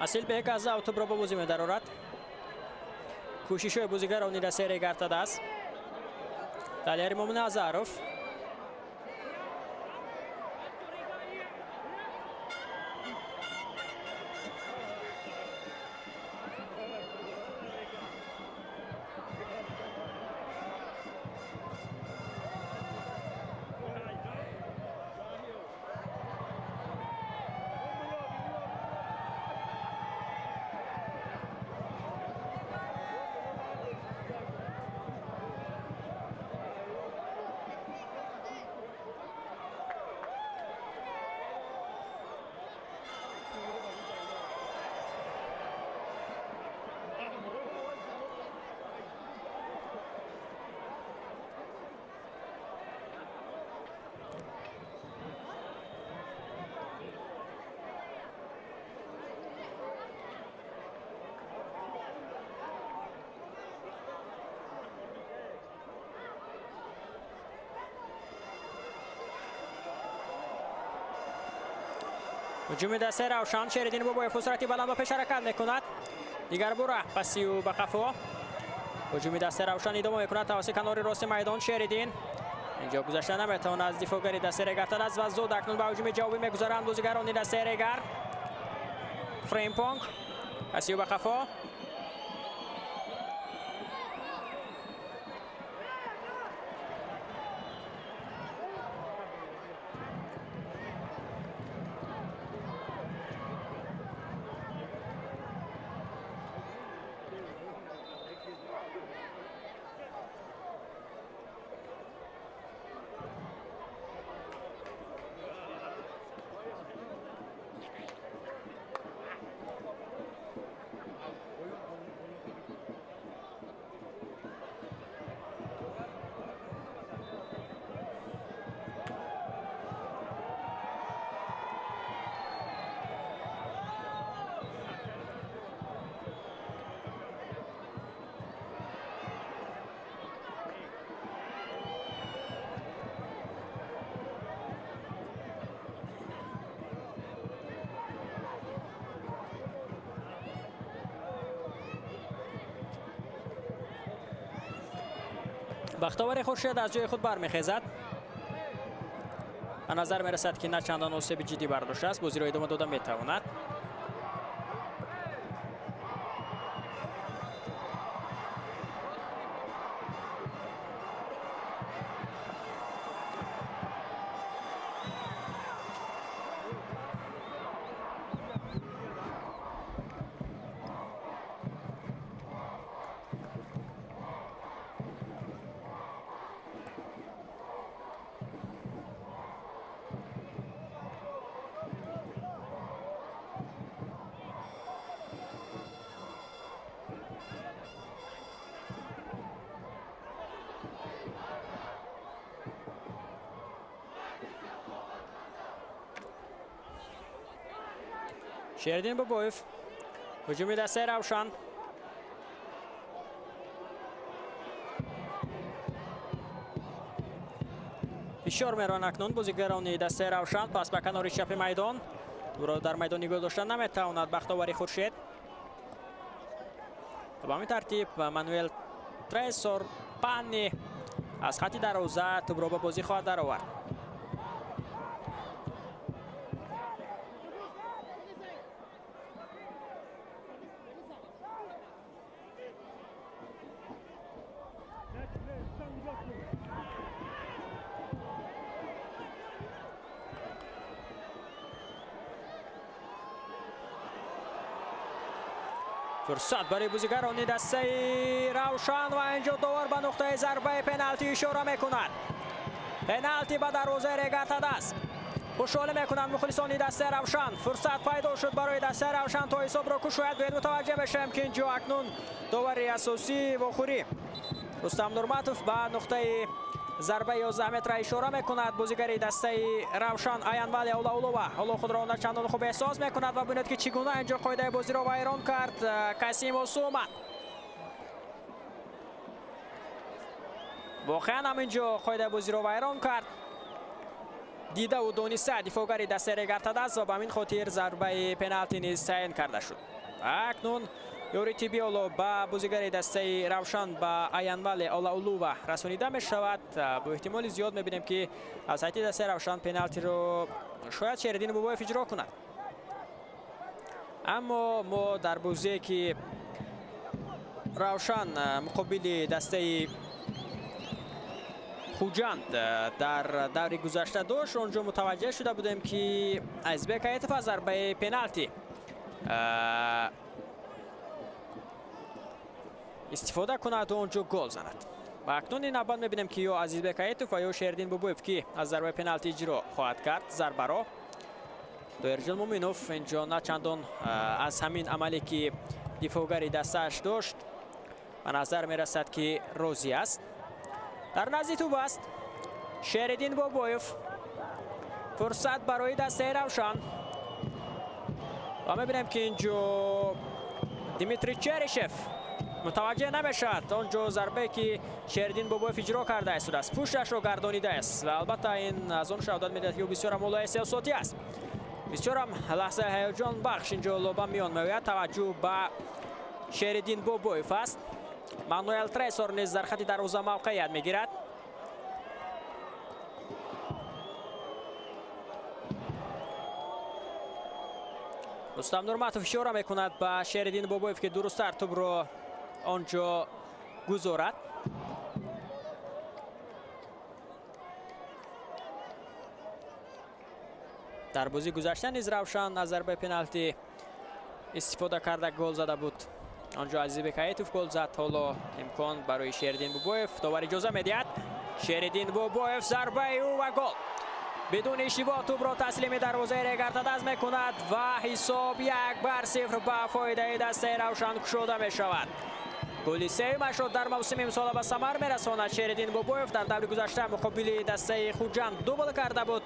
Speaker 1: Асилбек аз тӯбро ба бозӣ медарорад. Кӯшишҳои бозигарони дастаи Регар-ТадАЗ. Далери Моминазаров. ҳуҷуми дастаи Равшан. Шериддин Бобоев суръати баланд ба пеш ҳаракат мекунад. Дигар бура пасию ба қафо. Ҳуҷуми дастаи Равшан идома мекунад тавассути канори рости майдон. Шериддин инҷо гузашта наметавонад аз дифоъгари дастаи Регар-ТадАЗ ва зуд акнун ба ҳуҷуми ҷавобӣ мегузаранд бозигарони дастаи Регар. Фримпонг пасию ба қафо. Бахтовари Хуршед аз ҷои худ бармехезад. Ба назар мерасад, ки на чандон осеби ҷиддӣ бардоштааст, бозиро идома дода метавонад. Шериддин Бобоев. Ҳуҷуми дастаи Равшан. Фишор меронад акнун бозигарони дастаи Равшан. Пас ба канори чапи майдон. Ӯро дар майдон нигоҳ дошта наметавонад Бахтовари Хуршед. Ба ҳамин тартиб Мануэл Тресор Панни аз хати дарвоза тӯбро ба бозӣ хоҳад даровард. Фурсат барои бозигарони дастаи Равшан ва инҷо довар ба нуқтаи зарбаи пеналти ишора мекунад. Пеналти ба дарвозаи Регар-ТадАЗ. Хушҳолӣ мекунанд мухлисони дастаи Равшан. Фурсат пайдо шуд барои дастаи Равшан то ҳисобро кушояд. Бояд мутаваҷҷеҳ бешавем, ки инҷо акнун довари асосии вохӯрӣ Рустам Нурматов ба нуқтаи зарбаи 11 метра ишора мекунад бозигари дастаи Равшан Аянвали Олаулова. Ҳоло худро на чандон хуб эҳсос мекунад ва бинед, ки чӣ гуна инҷо қоидаи бозиро вайрон кард Касим Осуман. Воқеан ҳам инҷо қоидаи бозиро вайрон кард. Дидаву дониста дифоъгари дастаи Регар-ТадАЗ ва ба ҳамин хотир зарбаи пеналти низ таъин карда шуд. Акнун ёри тиббӣ ҳоло ба бозигари дастаи Равшан ба Аянвали Олаулова расонида мешавад. Бо эҳтимоли зиёд мебинем, ки аз ҳайати дастаи Равшан пеналтиро шояд Шериддин Бобоев иҷро кунад. Аммо мо дар бозие, ки Равшан муқобили дастаи Хуҷанд дар даври гузашта дошт, онҷо мутаваҷҷеҳ шуда будем, ки Азизбек Аитов аз зарбаи пеналти истифода кунад ва онҷо гол занад. Ва акнун ин навбат мебинем, ки ё Азизбек Аитов ва ё Шериддин Бобоев ки аз зарбаи пеналти иҷро хоҳад кард зарбаро. Доирҷон Муминов инҷо на чандон аз ҳамин амале, ки дифоъгари дастааш дошт, ба назар мерасад, ки розӣ аст. Дар назди тӯб аст Шериддин Бобоев. Фурсат барои дастаи Равшан. Ва мебинем, ки инҷо Дмитрий Черишев мутаваҷҷеҳ намешавад. Он ҷо зарбае, ки Шериддин Бобоев иҷро карда истодааст, пушташро гардонидааст ва албатта ин аз он шаҳодат медиҳад, ки ӯ бисёрам ҳоло эҳсосотӣ аст. Бисёрам лаҳзаи ҳаяҷонбахш инҷо лоба миён меояд. Таваҷҷӯҳ ба Шериддин Бобоев аст. Мануэл Тресор низ дар хати дарвоза мавқеият мегирад. Рустам Нурматов ишора мекунад ба Шериддин Бобоев, ки дурусттар тӯбро он ҷо гузорад. Дар бозии гузашта низ Равшан аз зарбаи пеналти истифода карда гол зада буд. Он ҷо Азизбек Аитов гол зад. Ҳоло имкон барои Шериддин Бобоев, довар иҷоза медиҳад. Шериддин Бобоев, зарбаи ӯ ва гол. Бидуни иштибоҳ тӯбро таслими дарвозаи Регар-ТадАЗ мекунад ва ҳисоб 1-0 ба фоидаи дастаи Равшан кушода мешавад. Голи сеюмашро дар мавсими имсола ба самар мерасонад Шериддин Бобоев. Дар даври гузашта муқобили дастаи Хуҷанд дубл карда буд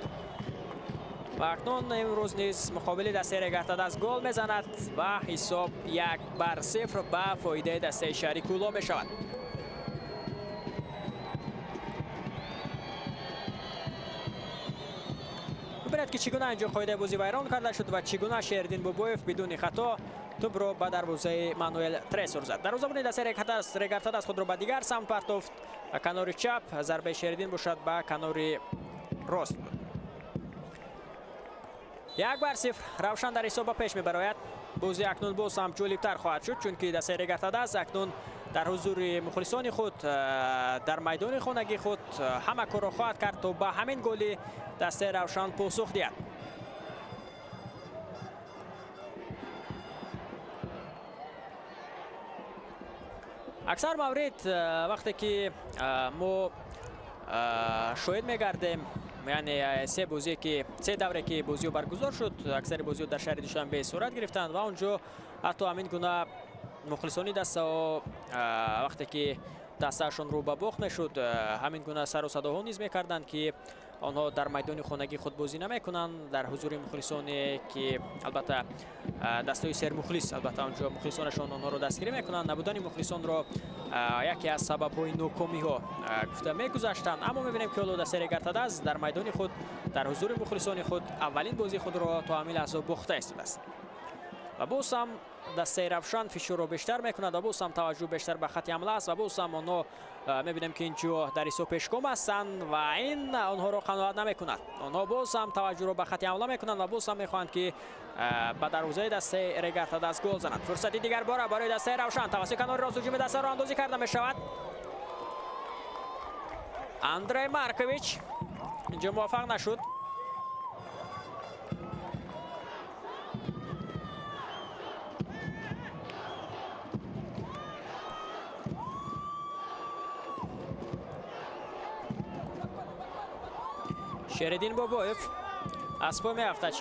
Speaker 1: ва акнун имрӯз низ муқобили дастаи Регар-ТадАЗ гол мезанад ва ҳисоб 1-0 ба фоидаи дастаи шаҳри Кӯлоб мешавад. Бибинед, ки чӣ гуна инҷо қоидаи бозӣ вайрон карда шуд ва чӣ гуна Шериддин Бобоев бидуни хато тӯбро ба дарвозаи Мануэл Тресор зад. Дарвозабони дастаи Регар-ТадАЗ худро ба дигар самт партофт, ба канори чап, зарбаи Шериддин бошад ба канори рост буд. 1-0 Равшан дар ҳисоб ба пеш мебарояд. Бозӣ акнун боз ҳам ҷолибтар хоҳад шуд, чунки дастаи Регар-ТадАЗ акнун дар ҳузури мухлисони худ, дар майдони хонагии худ ҳама корро хоҳад кард, то ба ҳамин голи дастаи Равшан посух диҳад. Аксар маврид вақте ки мо шоҳид мегардем, яъне се бозие, ки се давре ки бозиҳо баргузор шуд, аксари бозиҳо дар шаҳри Душанбе сурат гирифтанд ва он ҷо ҳатто ҳамин гуна мухлисони дастаҳо, вақте ки дастаашон рӯ ба бохт мешуд, ҳамин гуна сару садоҳо низ мекарданд, ки онҳо дар майдони хонагии худ бозӣ намекунанд дар ҳузури мухлисоне, ки албатта дастаҳои сермухлис, албатта он ҷо мухлисонашон онҳоро дастгирӣ мекунанд. Набудани мухлисонро яке аз сабабҳои нокомиҳо гуфта мегузаштанд. Аммо мебинем, ки ҳоло дастаи Регар-ТадАЗ дар майдони худ, дар ҳузури мухлисони худ аввалин бозии худро то ҳамин лаҳза бохта истодааст ва боз ҳам дастаи Равшан фишорро бештар мекунад ва боз ҳам таваҷҷӯҳ бештар ба хати ҳамла аст ва боз ҳам онҳо мебинем, ки инҷо дар ҳисоб пешгом ҳастанд ва ин онҳоро қаноат намекунад. Онҳо боз ҳам таваҷҷӯҳро ба хати ҳамла мекунанд ва боз ҳам мехоҳанд, ки ба дарвозаи дастаи Регар-ТадАЗ гол зананд. Фурсати дигар бора барои дастаи Равшан. Тавассути канори рост ҳуҷуми даста роҳандозӣ карда мешавад. Андрей Маркович инҷо муваффақ нашуд. Шериддин Бобоев аз по меафтад.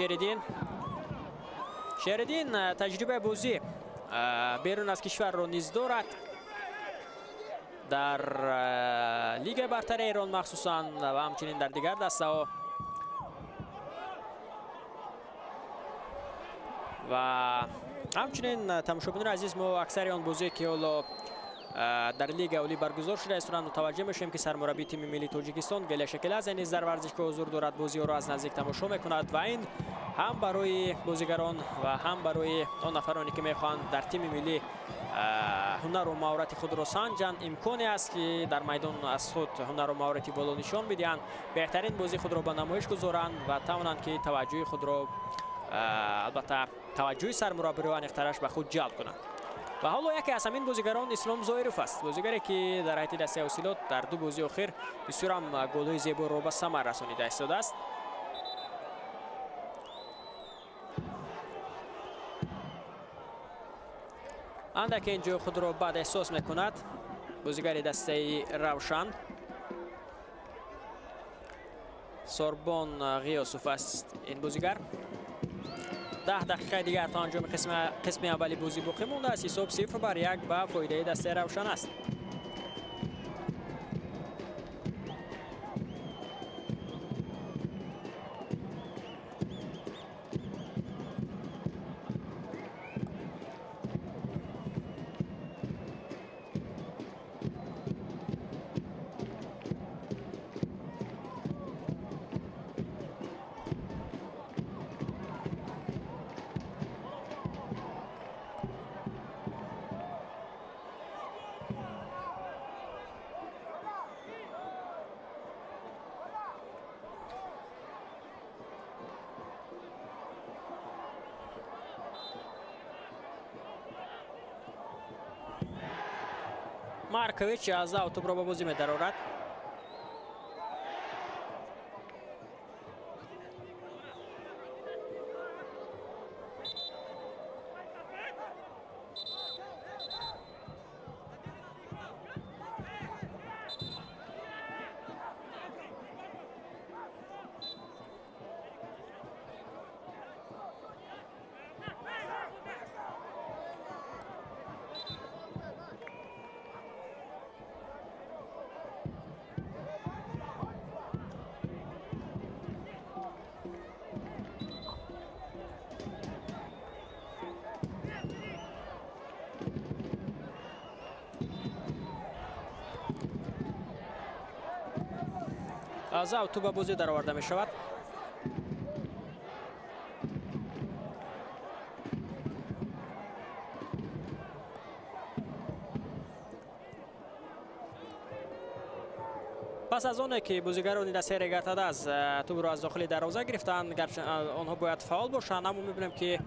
Speaker 1: Шериддин таҷрибаи бозӣ берун аз кишварро низ дорад. Дар Лигаи бартари Эрон махсусан ва ҳамчунин дар дигар дастаҳо. Ва ҳамчунин тамошобинони азиз, мо аксари он бозие ки ҳоло дар Лигаи олӣ баргузор шуда истоданд мутаваҷҷеҳ мешавем, ки сармураббии тими миллии Тоҷикистон Гелия Шакеладзе низ дар варзишгоҳ ҳузур дорад, бозиҳоро аз наздик тамошо мекунад ва ин ҳам барои бозигарон ва ҳам барои он нафароне ки мехоҳанд дар тими миллӣ ҳунару маҳорати худро санҷанд имконе аст, ки дар майдон аз худ ҳунару маҳорати боло нишон бидиҳанд, беҳтарин бозии худро ба намоиш гузоранд ва тавонанд ки таваҷҷӯҳи худро, албатта таваҷҷӯҳи сармураббиро аниқтараш ба худ ҷалб кунанд. Ва ҳоло яке аз ҳамин бозигарон Ислом Зоиров аст, бозигаре ки дар ҳайати дастаи Ҳосилот дар ду бозии охир бисёр ҳам голҳои зеборо ба самар расонида истодааст. Андаке инҷо худро бад эҳсос мекунад бозигари дастаи Равшан. Сорбон Ғиёсов аст ин бозигар. 10 дақиқаи дигар то анҷоми қисми аввали бозӣ боқӣ мондааст. Ҳисоб 0-1 ба фоидаи дастаи Равшан аст. Маркович аз тӯбро ба бозӣ медарорад. Аз тӯб ба бозӣ дароварда мешавад. Пас аз оне ки бозигарони дастаи Регар-ТадАЗ тӯбро аз дохили дарвоза гирифтанд, гарчанд онҳо бояд фаъол бошанд, аммо мебинем ки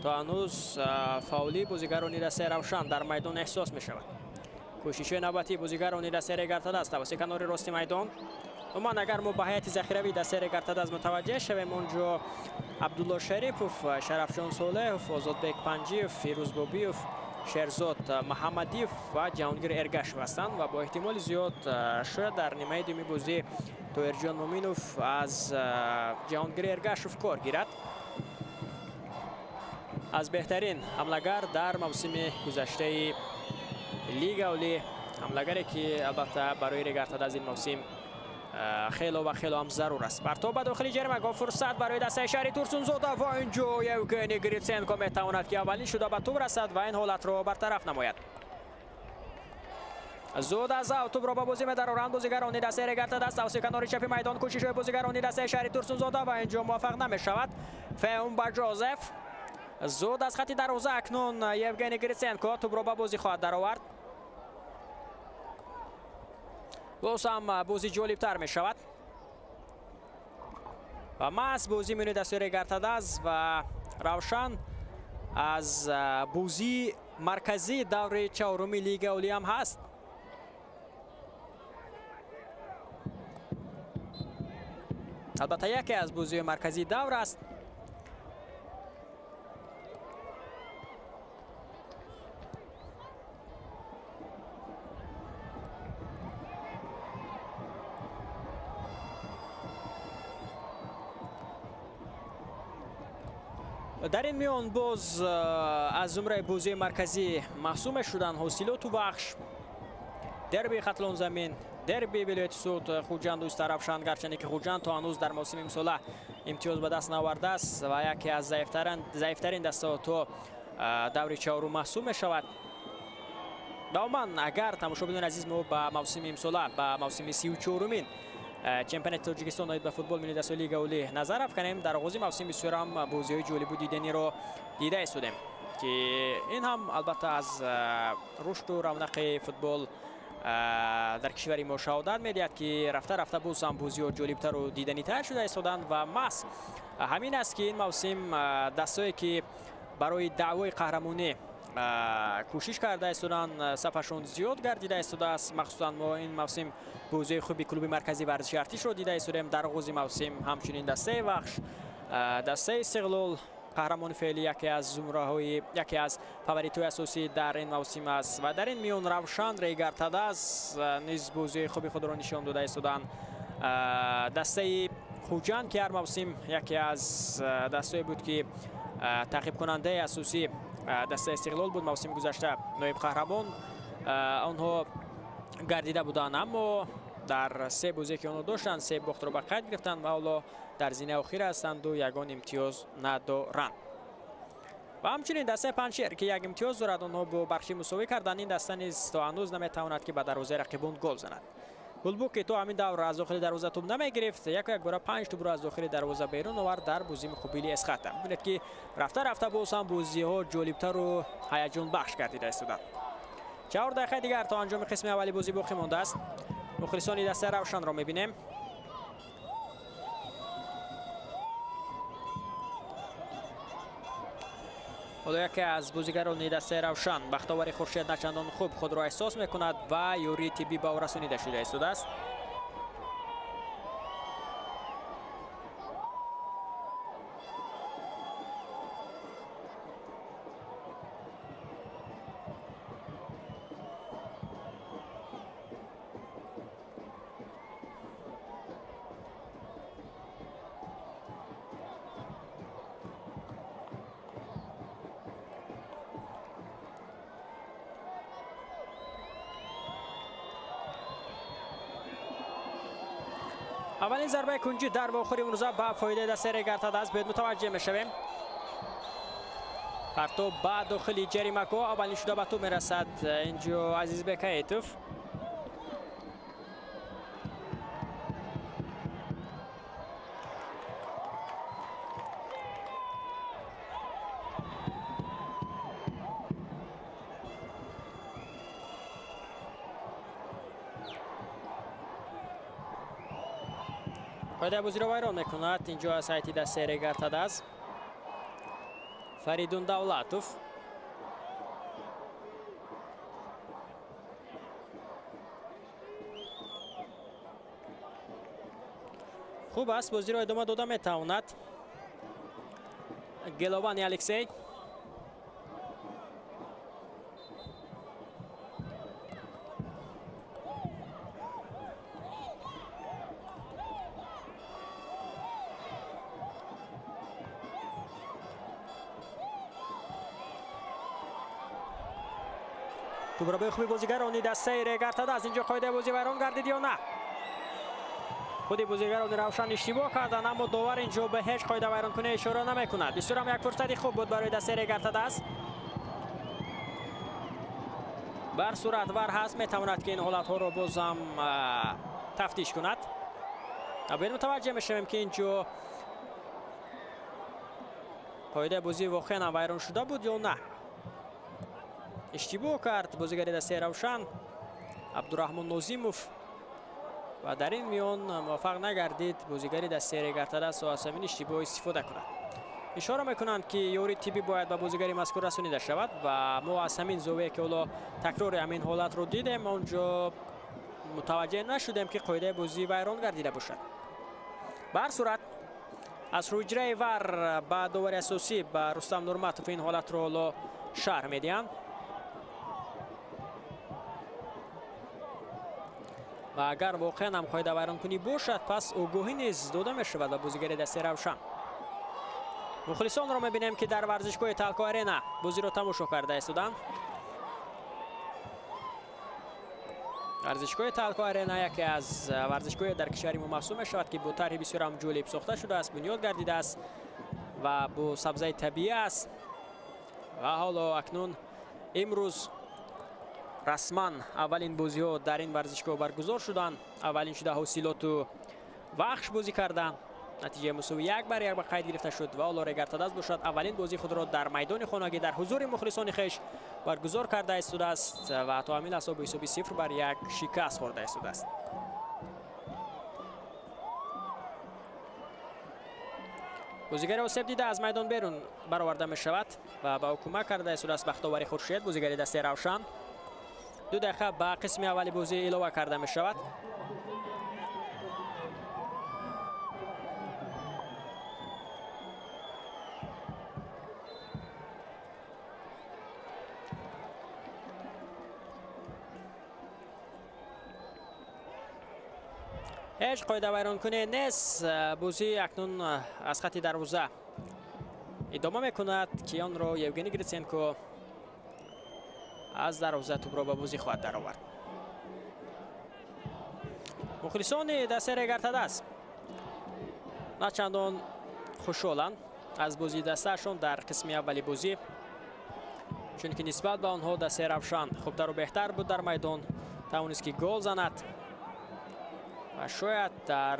Speaker 1: то ҳанӯз фаъолии бозигарони дастаи Равшан дар майдон эҳсос мешавад. Кӯшишҳои навбатии бозигарони дастаи Регар-ТадАЗ тавассути канори рости майдон. Умуман агар мо ба ҳайати захиравии дастаи Регар-ТадАЗ мутаваҷҷеҳ шавем, онҷо Абдулло Шарипов, Шарафҷон Солеҳов, Озодбек Панҷиев, Фирӯз Бобиев, Шерзод Маҳаммадиев ва Ҷаҳонгир Эргашев ҳастанд ва бо эҳтимоли зиёд шояд дар нимаи дуюми бозӣ Тоҳирҷон Муминов аз Ҷаҳонгир Эргашев кор гирад. Аз беҳтарин ҳамлагар дар мавсими гузаштаи Лига олӣ, ҳамлагаре ки албатта барои Регар-ТадАЗ ин мавсим хело ва хело ҳам зарур аст. Партоб ба дохили ҷаримагоҳ, фурсат барои дастаи шаҳри Турсунзода ва инҷо Евгений Гриценко метавонад ки аввалин шуда ба тӯб расад ва ин ҳолатро бартараф намояд. Зуд аз ав тӯбро ба бозӣ медароранд бозигарони дастаи Регар-ТадАЗ тавассути канори чапи майдон. Кӯшишҳои бозигарони дастаи шаҳри Турсунзода ва инҷо муваффақ намешавад. Феумба Ҷозеф зуд аз хати дарвоза акнун Евгений Гриценко тӯбро ба бозӣ хоҳад даровард. Боз ҳам бозӣ ҷолибтар мешавад ва маҳз бозӣ миёни дастаи Регар-ТадАЗ ва Равшан аз бозии марказии даври чаҳоруми Лигаи олӣ ҳам ҳаст. Албатта яке аз бозиҳои марказии давр аст. Дар ин миён боз аз зумраи бозии марказӣ маҳсум мешуданд Ҳосилоту Вахш. Дерби Хатлон замин, дерби вилояти Суғд, Хуҷанду Истаравшан. Гарчанде ки Хуҷанд то ҳанӯз дар мавсими имсола имтиёз ба даст наовардааст ва яке аз заифтарин дастаҳо то даври чаҳорум маҳсуб мешавад. Ва умуман, агар тамошобинони азиз мо ба мавсими имсола, ба мавсими 34-умин чемпионати Тоҷикистон оид ба футбол миллии дастаҳои Лигаи Олӣ назар афканем, дар оғози мавсим бисёр ҳам бозиҳои ҷолибу диданиро дида истодем, ки ин ҳам албатта аз рушду равнақи футбол дар кишвари мо шаҳодат медиҳад, ки рафта рафта боз ҳам бозиҳо ҷолибтару диданитар шуда истоданд. Ва маҳз ҳамин аст, ки ин мавсим дастое ки барои даъвои қаҳрамонӣ кӯшиш карда истоданд, сафашон зиёд гардида истодааст. Махсусан мо ин мавсим бозиҳои хуби клуби марказии варзиши Артишро дида истодем дар оғози мавсим. Ҳамчунин дастаи Вахш, дастаи Истиқлол, қаҳрамони феълӣ, яке аз зумраҳои, яке аз фаворитҳои асосӣ дар ин мавсим аст. Ва дар ин миён Равшан, Регар-ТадАЗ низ бозиҳои хуби худро нишон дода истоданд. Дастаи Хуҷанд, ки ҳар мавсим яке аз дастое буд, ки таъқибкунандаи асосӣ дастаи Истиқлол буд, мавсими гузашта ноиб қаҳрамон онҳо гардида буданд, аммо дар се бозие ки онҳо доштанд, се бохтро ба қайд гирифтанд ва ҳоло дар зинаи охир ҳастанду ягон имтиёз надоранд. Ва ҳамчунин дастаи Панҷшер, ки як имтиёз дорад, онҳо бо Бархӣ мусовӣ карданд. Ин даста низ то ҳанӯз наметавонад, ки ба дарвозаи рақибон гол занад. Гулбук, ки то ҳамин давр аз дохили дарвоза тӯб намегирифт, яку якбора 5 тӯбро аз дохили дарвоза берун овард дар бозии муқобили Эсхата. Бибинед, ки рафта рафта боз ҳам бозиҳо ҷолибтару ҳаяҷонбахш гардида истоданд. 4 дақиқаи дигар то анҷоми қисми аввали бозӣ боқӣ мондааст. Мухлисони дастаи Равшанро мебинем. Ҳоло яке аз бозигарони дастаи Равшан, Бахтовари Хуршед, начандон хуб худро эҳсос мекунад ва ёрии тиббӣ ба ӯ расонида шуда истодааст. Аввалин зарбаи кунҷӣ дар вохӯри имрӯза ба фоидаи дастаи Регар-ТадАЗ. Биёед мутаваҷҷеҳ мешавем. Партоб ба дохили ҷаримагоҳ, аввалин шуда ба тӯб мерасад инҷо Азизбек Аитов. Қоидаи бозиро вайрон мекунад инҷо аз ҳайати дастаи Регар-ТадАЗ Фаридун Давлатов. Хуб аст, бозиро идома дода метавонад Геловани Алексей. Тӯбробаи хуби бозигарони дастаи Регар-ТадАЗ. Инҷо қоидаи бозӣ вайрон гардид ё на? Худи бозигарони Равшан иштибоҳ карданд, аммо довар инҷо ба ҳеҷ қоида вайронкунӣ ишора намекунад. Бисёр ҳам як фурсати хуб буд барои дастаи Регар-ТадАЗ. Бар сурат вар ҳаст, метавонад, ки ин ҳолатҳоро боз ҳам тафтиш кунад. Биёед мутаваҷҷеҳ мешавем, ки инҷо қоидаи бозӣ воқеан ҳам вайрон шуда буд ё на. Иштибоҳ кард бозигари дастаи Равшан Абдураҳмон Нозимов ва дар ин миён муваффақ нагардид бозигари дастаи Регар-ТадАЗ то аз ҳамин иштибоҳ истифода кунад. Ишора мекунанд, ки ёрии тиббӣ бояд ба бозигари мазкур расонида шавад ва мо аз ҳамин зовия, ки ҳоло такрори ҳамин ҳолатро дидем, онҷо мутаваҷҷеҳ нашудем, ки қоидаи бозӣ вайрон гардида бошад. Ба ҳар сурат, аз ҳуҷраи вар ба довари асосӣ, ба Рустам Нурматов, ин ҳолатро ҳоло шарҳ медиҳанд. Ва агар воқеан ҳам қоида вайронкунӣ бошад, пас огоҳӣ низ дода мешавад ба бозигари дастаи Равшан. Мухлисонро мебинем, ки дар варзишгоҳи Талко Арена бозиро тамошо карда истоданд. Варзишгоҳи Талко Арена яке аз варзишгоҳи дар кишвари мо маҳсуб мешавад, ки бо тарҳи бисёр ҳам ҷолиб сохта шудааст, бунёд гардидааст ва бо сабзаи табиӣ аст. Ва ҳоло акнун имрӯз расман аввалин бозиҳо дар ин варзишгоҳ баргузор шуданд. Аввалин шуда Ҳосилоту Вахш бозӣ карданд. Натиҷаи мусовӣ 1-1 ба қайд гирифта шуд ва ҳоло Регар-ТадАЗ бошад аввалин бозии худро дар майдони хонагӣ дар ҳузури мухлисони хеш баргузор карда истодааст ва то ҳамин лаҳза бо ҳисоби 0-1 шикаст хӯрда истодааст. Бозигари осеб дида аз майдон берун бароварда мешавад ва ба ӯ кӯмак карда истодааст Бахтовари Хуршед, бозигари дастаи Равшан. 2 дақиқа ба қисми аввали бозӣ илова карда мешавад. Ҳеҷ қоидавайронкунӣ нест. Бозӣ акнун аз хати дарвоза идома мекунад, ки онро Евгений Гриценко аз дарвоза тӯбро ба бозӣ хоҳад даровард. Мухлисони дастаи Регар-ТадАЗ на чандон хушҳоланд аз бозии дастаашон дар қисми аввали бозӣ, чунки нисбат ба онҳо дастаи Равшан хубтару беҳтар буд дар майдон, тавонист ки гол занад ва шояд дар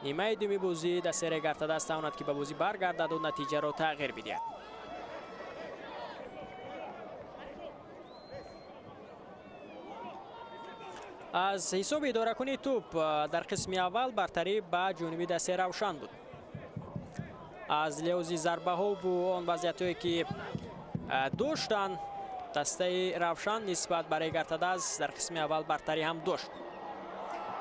Speaker 1: нимаи дуюми бозӣ дастаи Регар-ТадАЗ тавонад ки ба бозӣ баргардаду натиҷаро тағйир бидиҳад. Аз ҳисоби идоракунии тӯб дар қисми аввал бартарӣ ба ҷониби дастаи Равшан буд. Аз лиҳози зарбаҳову он вазъиятҳое ки доштанд, дастаи Равшан нисбат ба Регар-ТадАЗ дар қисми аввал бартарӣ ҳам дошт.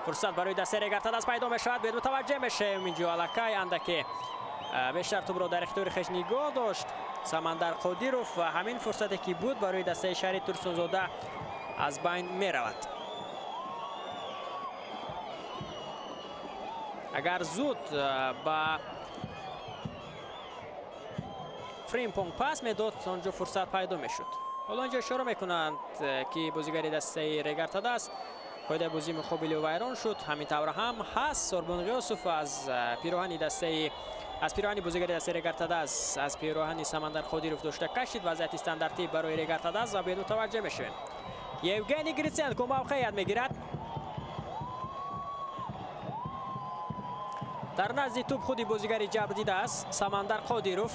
Speaker 1: Фурсат барои дастаи Регар-ТадАЗ пайдо мешавад. Бед мутаваҷҷеҳ мешавем, инҷо аллакай андаке бештар тӯбро дар ихтиёри хеш нигоҳ дошт Самандар Қодиров ва ҳамин фурсате ки буд барои дастаи шаҳри Турсунзода аз байн меравад. Агар зуд ба Фримпонг пас медод, онҷо фурсат пайдо мешуд. Ҳоло инҷо ишора мекунанд, ки бозигари дастаи Регар-ТадАЗ қоидаи бозии муқобили вайрон шуд. Ҳамин тавр ҳам ҳаст. Сорбон Ғиёсов аз пироҳани дастаи аз пироҳани бозигари дастаи Регар-ТадАЗ аз пироҳани Самандар Қодиров дошта кашид. Вазъияти стандартӣ барои Регар-ТадАЗ ва беду таваҷҷӯҳ мешавем. Евгений Гриценко мавқеият мегирад. Дар назди тӯб худи бозигари ҷабр дидааст Самандар Қодиров.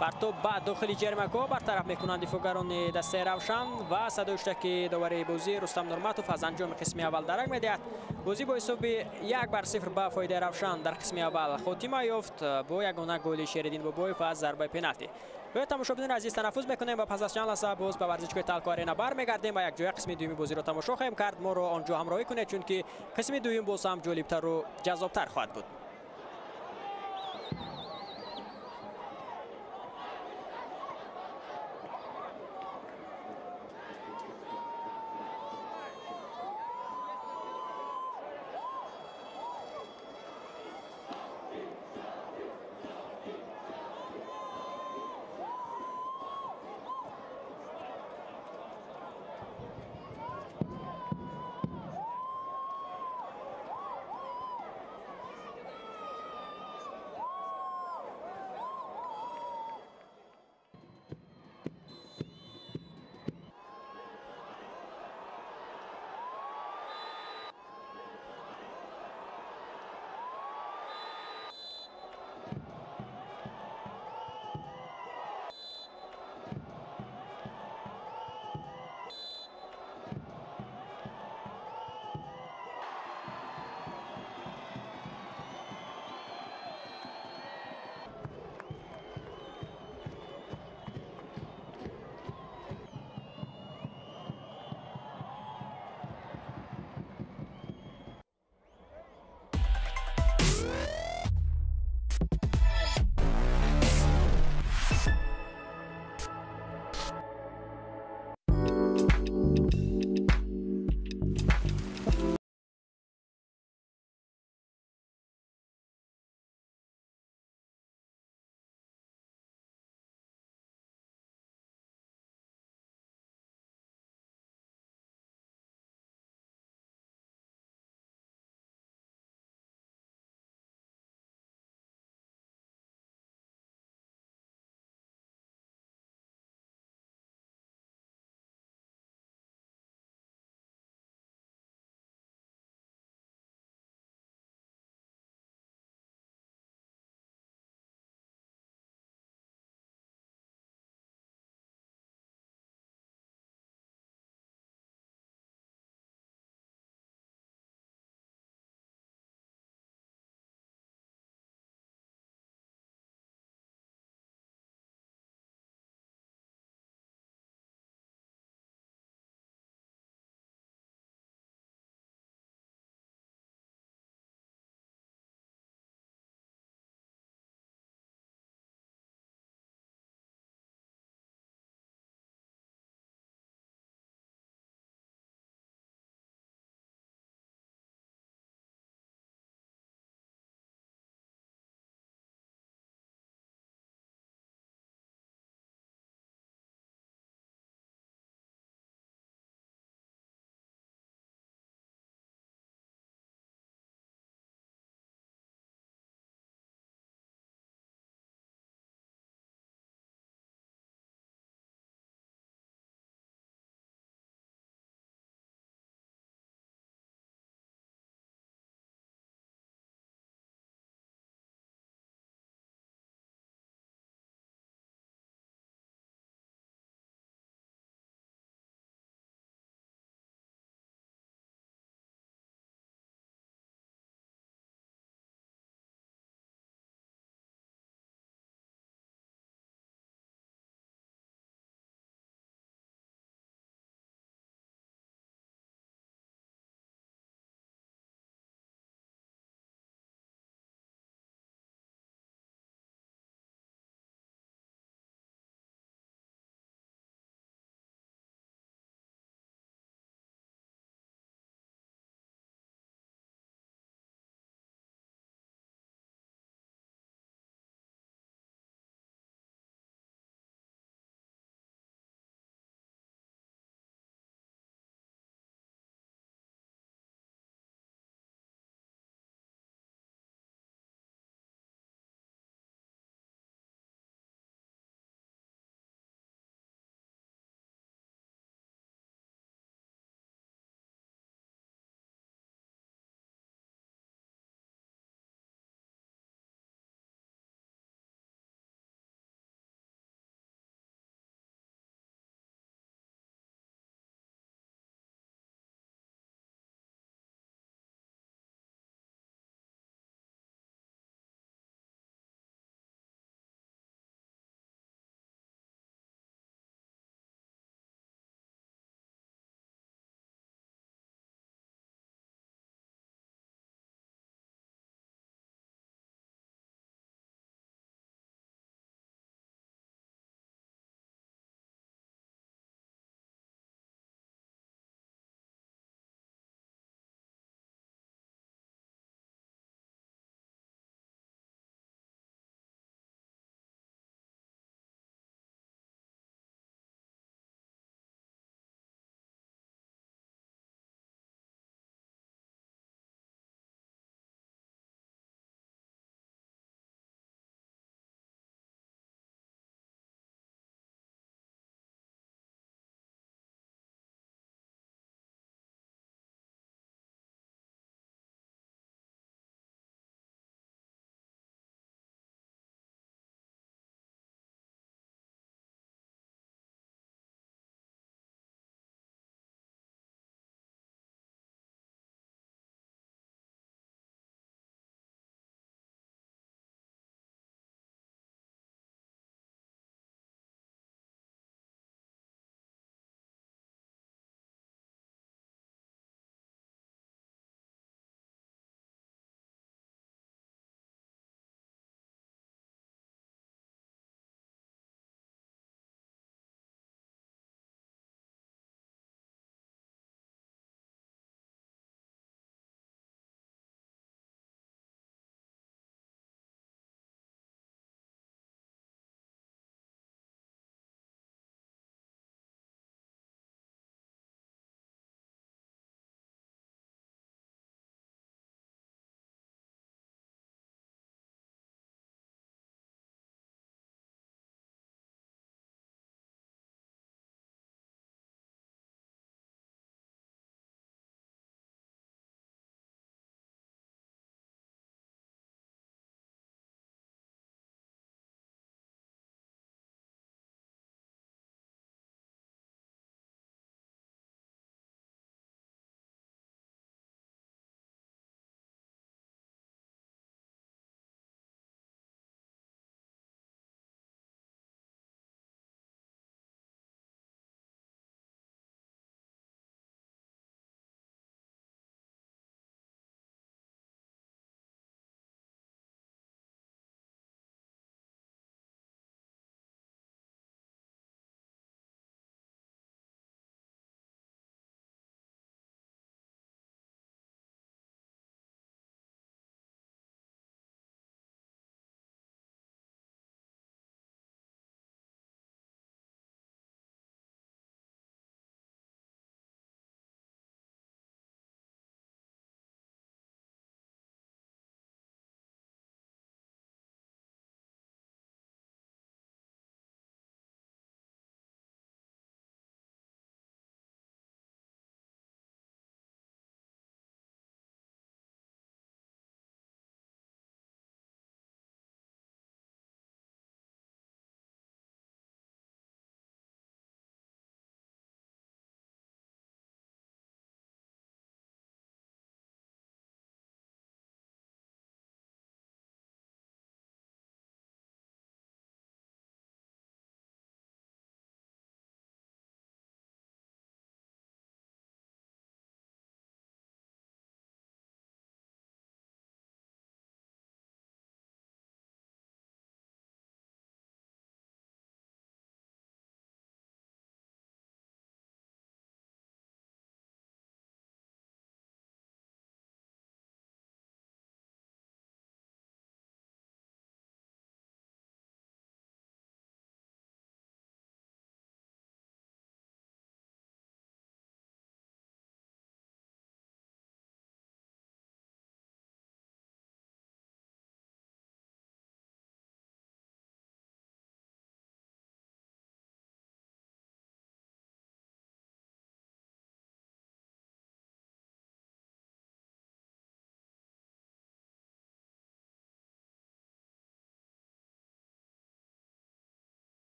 Speaker 1: Партоб ба дохили ҷаримагоҳ бартараф мекунанд дифоъгарони дастаи Равшан ва садои ҳуштаки довари бозӣ Рустам Нурматов аз анҷоми қисми аввал дарак медиҳад. Бозӣ бо ҳисоби 1-0 ба фоидаи Равшан дар қисми аввал хотима ёфт бо ягона голи Шериддин Бобоев аз зарбаи пеналти. Бояд тамошобинони азиз танаффус мекунем ва пас аз чанд лаҳза боз ба варзишгоҳи Талко Арена бармегардем ва якҷоя қисми дуюми бозиро тамошо хоҳем кард. Моро он ҷо ҳамроҳӣ кунед, чунки қисми дуюм боз ҳам ҷолибтару ҷаззобтар хоҳад буд.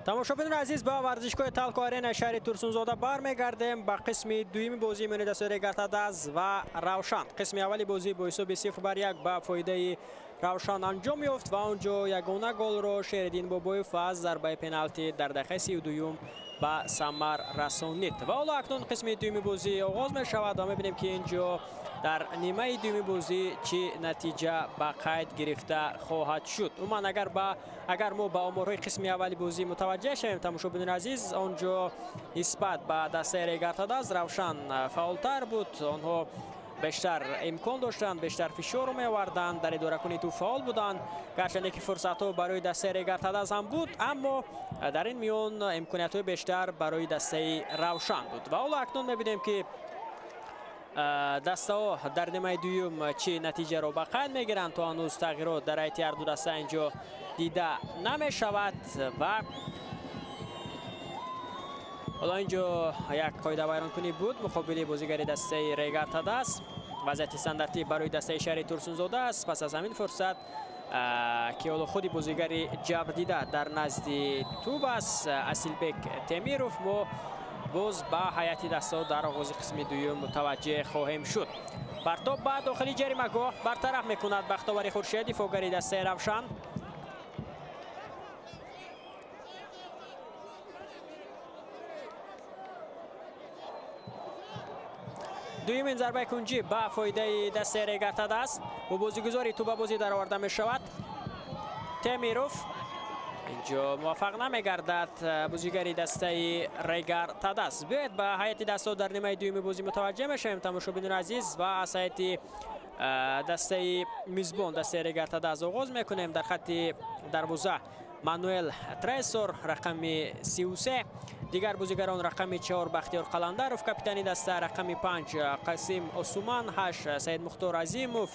Speaker 1: Тамошобинони азиз, ба варзишгоҳи Талко Арена шаҳри Турсунзода бармегардем ба қисми дуюми бозии миёни дастаи Регар-ТадАЗ ва Равшан. Қисми аввали бозӣ бо ҳисоби 0-1 ба фоидаи Равшан анҷом ёфт ва он ҷо ягона голро Шериддин Бобоев аз зарбаи пеналти дар дақиқаи 32 ба самар расонид. Ва ҳоло акнун қисми дуюми бозӣ оғоз мешавад ва мебинем, ки ин ҷо дар нимаи дуюми бозӣ чӣ натиҷа ба қайд гирифта хоҳад шуд. Умуман агар мо ба оморҳои қисми аввали бозӣ мутаваҷҷеҳ шавем, тамошобинони азиз, он ҷо нисбат ба дастаи Регар-ТадАЗ Равшан фаъолтар буд. Онҳо бештар имкон доштанд, бештар фишорро меоварданд, дар идоракунии тӯб фаъол буданд. Гарчанде ки фурсатҳо барои дастаи Регар-ТадАЗ ҳам буд, аммо дар ин миён имкониятҳои бештар барои дастаи Равшан буд. Ва ҳоло акнун мебинем, ки дастаҳо дар нимаи дуюм чӣ натиҷаро ба қайд мегиранд. То ҳанӯз тағйирот дар ҳайати ҳар ду даста ин ҷо дида намешавад ва ҳоло ин ҷо як қоидавайронкунӣ буд муқобили бозигари дастаи Регар-ТадАЗ. Вазъияти стандартӣ барои дастаи шаҳри Турсунзода аст. Пас аз ҳамин фурсат, ки ҳоло худи бозигари ҷабрдида дар назди тӯб аст, Асилбек Темиров, мо боз ба ҳайати дастаҳо дар оғози қисми дуюм мутаваҷҷеҳ хоҳем шуд. Партоб ба дохили ҷаримагоҳ бартараф мекунад Бахтовари Хуршед, дифоъгари дастаи Равшан. Дуюмин зарбаи кунҷӣ ба фоидаи дастаи Регар-ТадАЗ. Бо бозигузори тӯба бозӣ дароварда мешавад. Темиров инҷо муваффақ намегардад бозигари дастаи Регар-ТадАЗ. Биёед ба ҳайати дастаҳо дар нимаи дуюми бозӣ мутаваҷҷеҳ мешавем, тамошобинони азиз, ва аз ҳайати дастаи мизбон дастаи Регар-ТадАЗ оғоз мекунем. Дар хатти дарвоза Мануэл Тресор рақами 33, дигар бозигарон рақами 4 Бахтиёр Қаландаров, капитани даста, рақами 5 Қасим Осуман, 8 Саид Мухтор Азимов,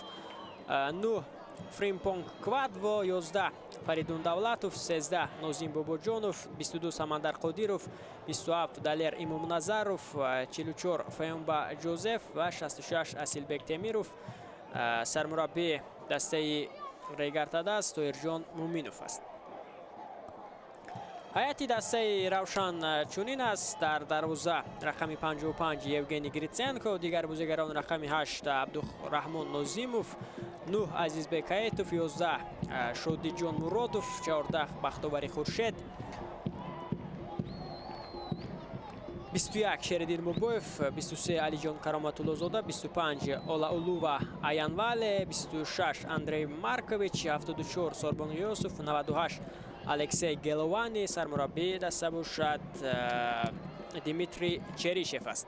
Speaker 1: 9 Фримпонг Квадво, 11 Фаридун Давлатов, 13 Нозим Бобоҷонов, 22 Самандар Қодиров, 27 Далер Имомназаров, 44 Фаёнба Ҷозеф ва 66 Асилбек Темиров. Сармураббии дастаи Регар-ТадАЗ Тоирҷон Муминов аст. Ҳайати дастаи Равшан чунин аст. Дар дарвоза рақами 55 Евгений Гриценко, дигар бозигарон рақами 8 Абдураҳмон Нозимов, 9 Азизбек Аитов, 11 Шодиҷон Муродов, 14 Бахтовари Хуршед, 21 Шериддин Бобоев, 23 Алиҷон Кароматуллозода, 25 Олаулува Аянвале, 26 Андрей Маркович, 74 Сорбон Юсуф, 98 Алексей Геловани. Сармураббии даста бошад Дмитрий Черишев аст.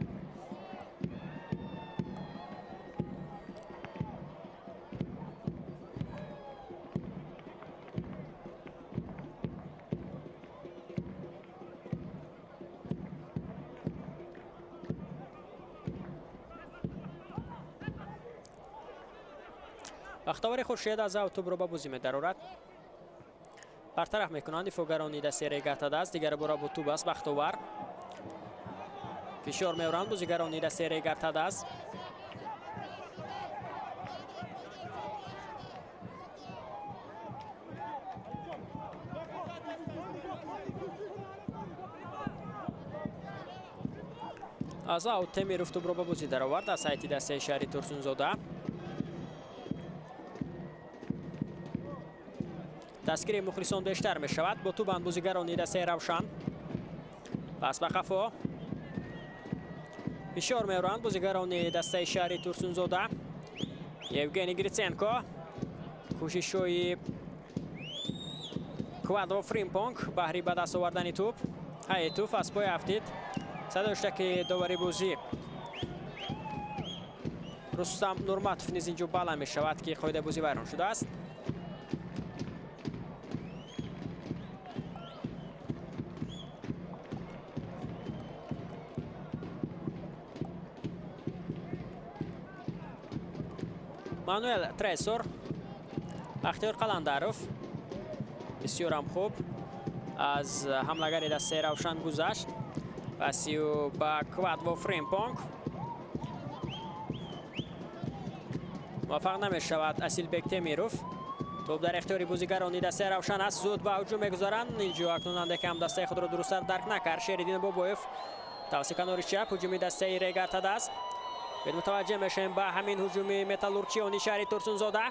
Speaker 1: Бахтовари Хуршед аз ав тӯбро ба бозӣ медарорад. Бартараф мекунанд дифоъгарони дастаи Регар-ТадАЗ. Дигар бора бо тӯб аст Бахтовар. Фишор меоранд бозигарони дастаи Регар-ТадАЗ. Аз ав Темиров тӯбро ба бозӣ даровард аз ҳайати дастаи шаҳри Турсунзода. Дастгирии мухлисон бештар мешавад. Бо тӯбанд бозигарони дастаи Равшан. Пас ба қафо фишор меоранд бозигарони дастаи шаҳри Турсунзода. Евгений Гриценко, кӯшишҳои Квадро Фримпонг баҳри ба даст овардани тӯб. Ҳайатуф аз пой афтид. Садо дошта, ки довари бозӣ Рустам Нурматов низ инҷо баланд мешавад, ки қоидаи бозӣ вайрон шудааст. Мануэл Тресор, Бахтиёр Қаландаров бисёрам хуб аз ҳамлагари дастаи Равшан гузашт. Пасиу ба Квадво Фримпонг муваффақ намешавад Асилбек Темиров. Топ дар ихтиёри бозигарони дастаи Равшан аст. Зуд ба ҳуҷум мегузаранд. Инҷо акнун андаке ҳам дастаи худро дурусттар дарк накард. Шериддин Бобоев тавассути канори чап ҳуҷуми дастаи Регар-ТадАЗ. Бед мутаваҷҷеҳ мешавем ба ҳамин ҳуҷуми металлургчиони шаҳри Турсунзода.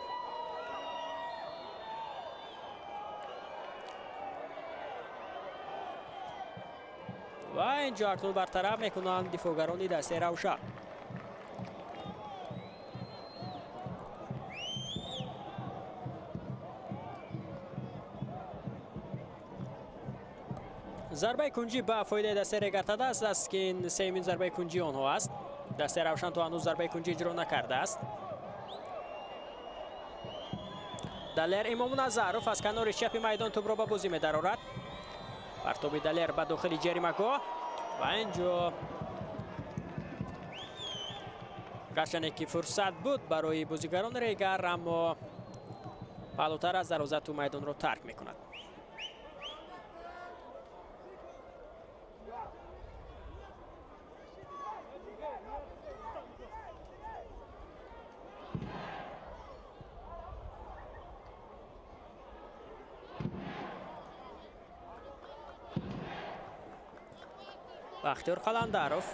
Speaker 1: Ва инҷо акнун бартараф мекунанд дифоъгарони дастаи Равшан. Зарбаи кунҷӣ ба фоидаи дастаи Регар-ТадАЗ аст, ки ин сеюмин зарбаи кунҷии онҳо аст. Дастаи Равшан то ҳанӯз зарбаи кунҷӣ иҷро накардааст. Далер Имомназаров аз канори чапи майдон тӯбро ба бозӣ медарорад. Партоби Далер ба дохили ҷаримагоҳ ва инҷо гарчанде ки фурсат буд барои бозигарони Регар, аммо паҳлӯтар аз дарвоза тӯ майдонро тарк мекунад. Бахтиёр Қаландаров,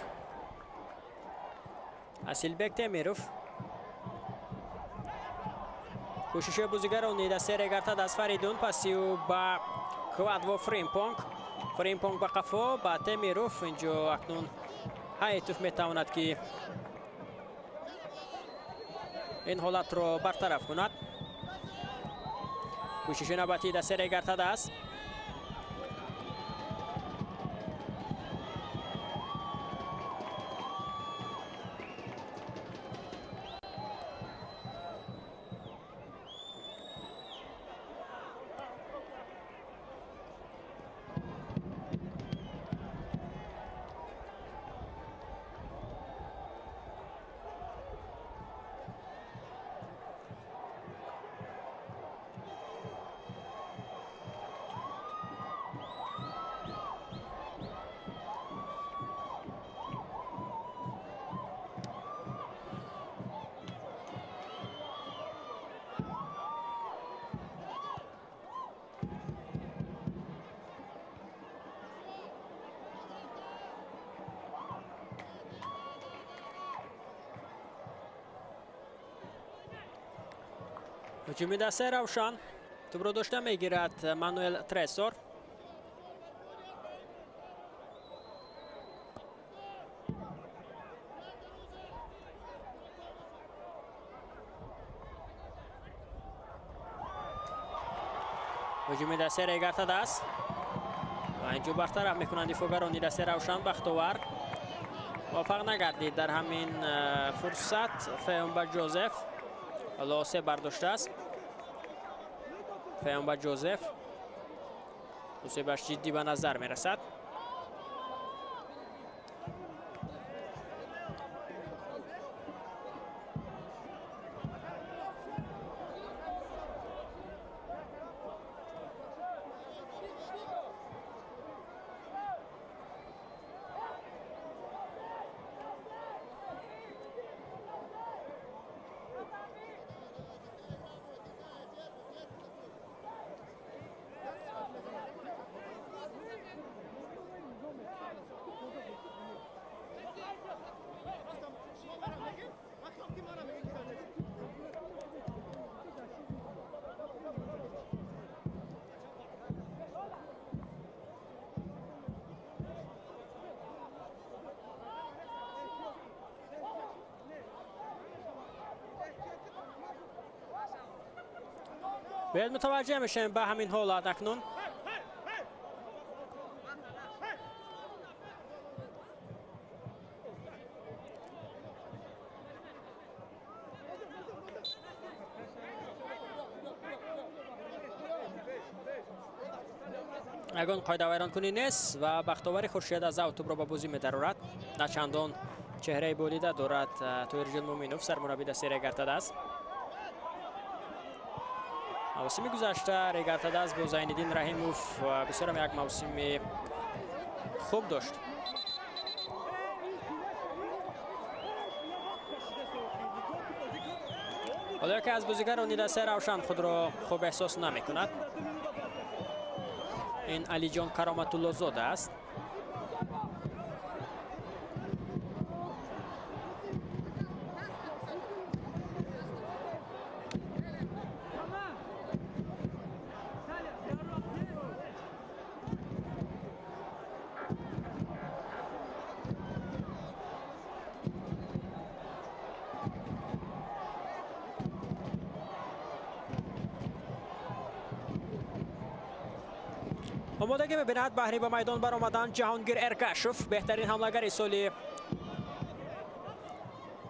Speaker 1: Асилбек Темиров. Кӯшишҳои бозигарони дастаи Регар-ТадАЗ. Фаридун паси ӯ ба Квадво Фримпонг. Фримпонг ба қафо ба Темиров. Инҷо акнун Ҳаитов метавонад ки ин ҳолатро бартараф кунад. Кӯшиши навбатии дастаи Регар-ТадАЗ. Ҳуҷуми дастаи Равшан тӯбро дошта мегирад Мануэл Тресор. Ҳуҷуми дастаи Регар-ТадАЗ ва инҷо бартараф мекунанд дифоъгарони дастаи Равшан. Бахтовар муваффақ нагардид дар ҳамин фурсат. Феомба Ҷозеф ҳоло осеб бардоштааст. Феомба Ҷозеф осебаш ҷиддӣ ба назар мерасад. Биёед мутаваҷҷеҳ мешавем ба ҳамин ҳолат акнун. Ягон қоидавайронкунӣ нест ва Бахтовари Хуршед аз ав тӯбро ба бозӣ медарорад. На чандон чеҳраи болида дорад Тоирҷон Муминов, сармурабби дастаи Регар-ТадАЗ. Мавсими гузашта Регар-ТадАЗ бо Зайниддин Раҳимов бисёрам як мавсими хуб дошт. Ҳоло яке аз бозигарони дастаи Равшан худро хуб эҳсос намекунад. Ин Алиҷон Кароматуллозода аст. Омодагӣ мебинад баҳри ба майдон баромадан Ҷаҳонгир Эргашев, беҳтарин ҳамлагари соли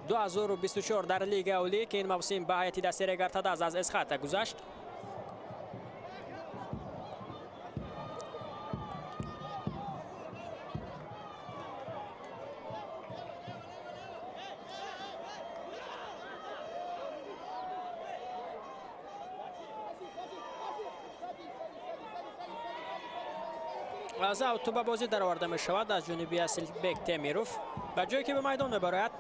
Speaker 1: 2024 дар Лигаи Олӣ, ки ин мавсим ба ҳайати дастаи Регар-ТадАЗ аз Эсхата гузашт. Аз авто ба бозӣ дароварда мешавад аз ҷониби Асилбек Темиров. Ба ҷое ки ба майдон мебарояд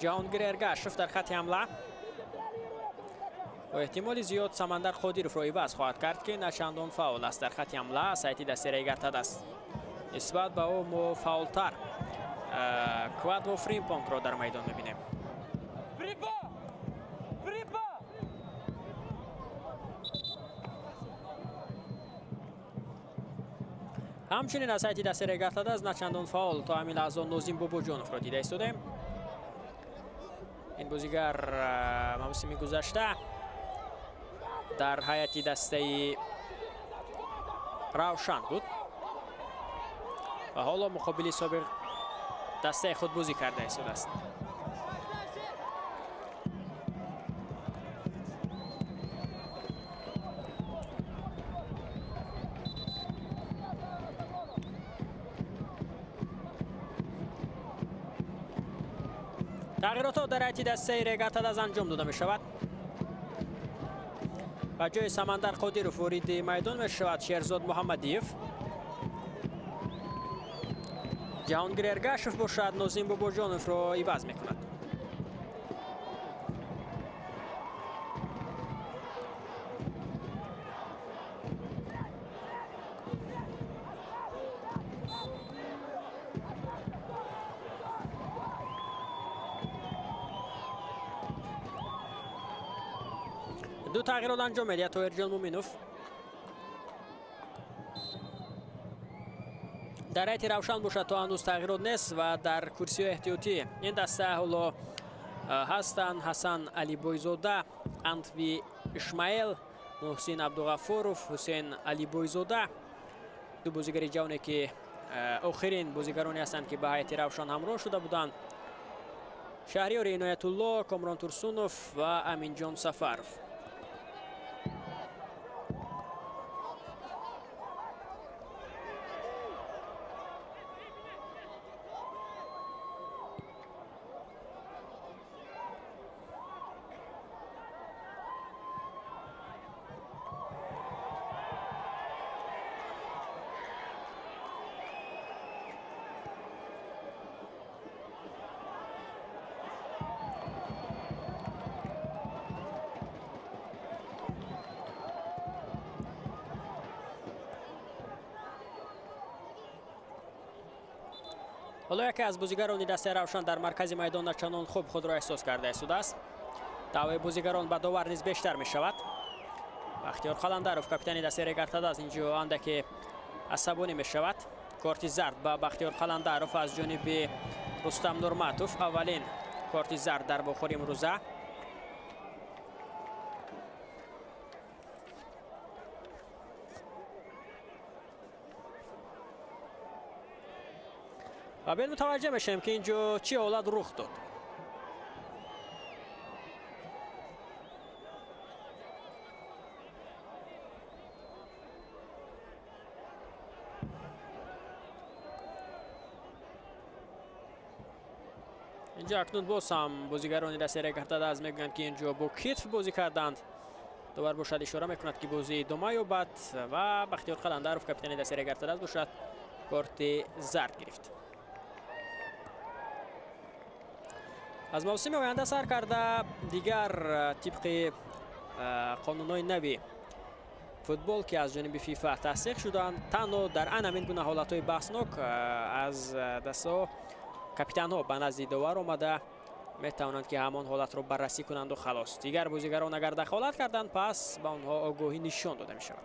Speaker 1: Ҷаҳонгир Эргашев дар хатти ҳамла бо эҳтимоли зиёд Самандар Қодировро иваз хоҳад кард, ки начандон фаъол аст дар хатти ҳамла аз ҳайати дастаи Регар-ТадАЗ. Нисбат ба ӯ мо фаъолтар Квадво Фримпонгро дар майдон мебинем. Ҳамчунин аз ҳайати дастаи Регар-ТадАЗ начандон фаъол то ҳамин лаҳза Нозим Бобоҷоновро дида истодем. Ин бозигар мавсими гузашта дар ҳайати дастаи Равшан буд ва ҳоло муқобили собиқ дастаи худ бозӣ карда истодааст. Тағйиротҳо дар ҳайати дастаи Регар-ТадАЗ анҷом дода мешавад. Ба ҷои Самандар Қодиров вориди майдон мешавад Шерзод Муҳаммадиев. Ҷаҳонгир Эргашев бошад Нозим Бобоҷоновро иваз мекунад. Ду тағйирот анҷом медиҳад Тоҳирҷон Муминов. Дар ҳайати Равшан бошад то ҳанӯз тағйирот нест ва дар курсиҳои эҳтиётӣ ин даста ҳоло ҳастанд Ҳасан Алибойзода, Антви Ишмаил, Муҳсин Абдуғафуров, Ҳусейн Алибойзода. Ду бозигари ҷавоне ки охирин бозигароне ҳастанд ки ба ҳайати Равшан ҳамроҳ шуда буданд: Шаҳриёри Иноятулло, Комрон Турсунов ва Аминҷон Сафаров. Ҳоло яке аз бозигарони дастаи Равшан дар маркази майдон начандон хуб худро эҳсос карда истодааст. Даъвои бозигарон ба довар низ бештар мешавад. Бахтиёр Қаландаров, капитани дастаи Регар-ТадАЗ, инҷо андаке асабонӣ мешавад. Корти зард ба Бахтиёр Қаландаров аз ҷониби Рустам Нурматов, аввалин корти зард дар бохӯри имрӯза. Ва бен мутаваҷҷеҳ мешавем, ки инҷо чӣ ҳолат рух дод. Инҷо акнун боз ҳам бозигарони дастаи Регар-ТадАЗ мегӯянд, ки инҷо бо китф бозӣ карданд. Довар бошад ишора мекунад, ки бозӣ идома ёбад ва Бахтиёр Қаландаров, капитани дастаи Регар-ТадАЗ бошад, корти зард гирифт. Аз мавсими оянда сар карда дигар тибқи қонунҳои нави футбол, ки аз ҷониби ФИФА тасдиқ шуданд, танҳо дар ан ҳамин гуна ҳолатҳои баҳснок аз дастаҳо капитанҳо ба назди довар омада метавонанд, ки ҳамон ҳолатро баррасӣ кунанду халос. Дигар бозигарон агар дахолат карданд, пас ба онҳо огоҳӣ нишон дода мешавад.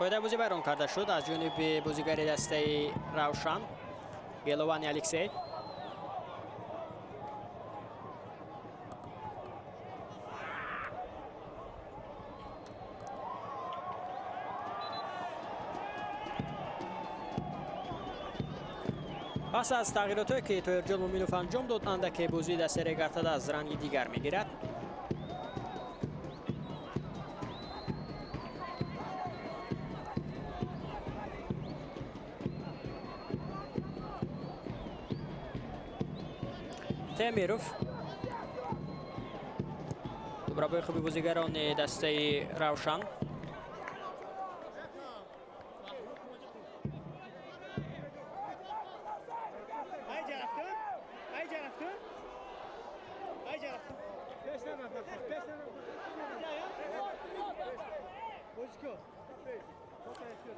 Speaker 1: Қоидаи бозӣ вайрон карда шуд аз ҷониби бозигари дастаи Равшан Геловани Алексей. Пас аз тағйиротҳое, ки Тоҳирҷон Муминов анҷом дод, андаке бозии дастаи Регартада аз ранги дигар мегирад. Темиров тӯбрабои хуби бозигарони дастаи Равшан.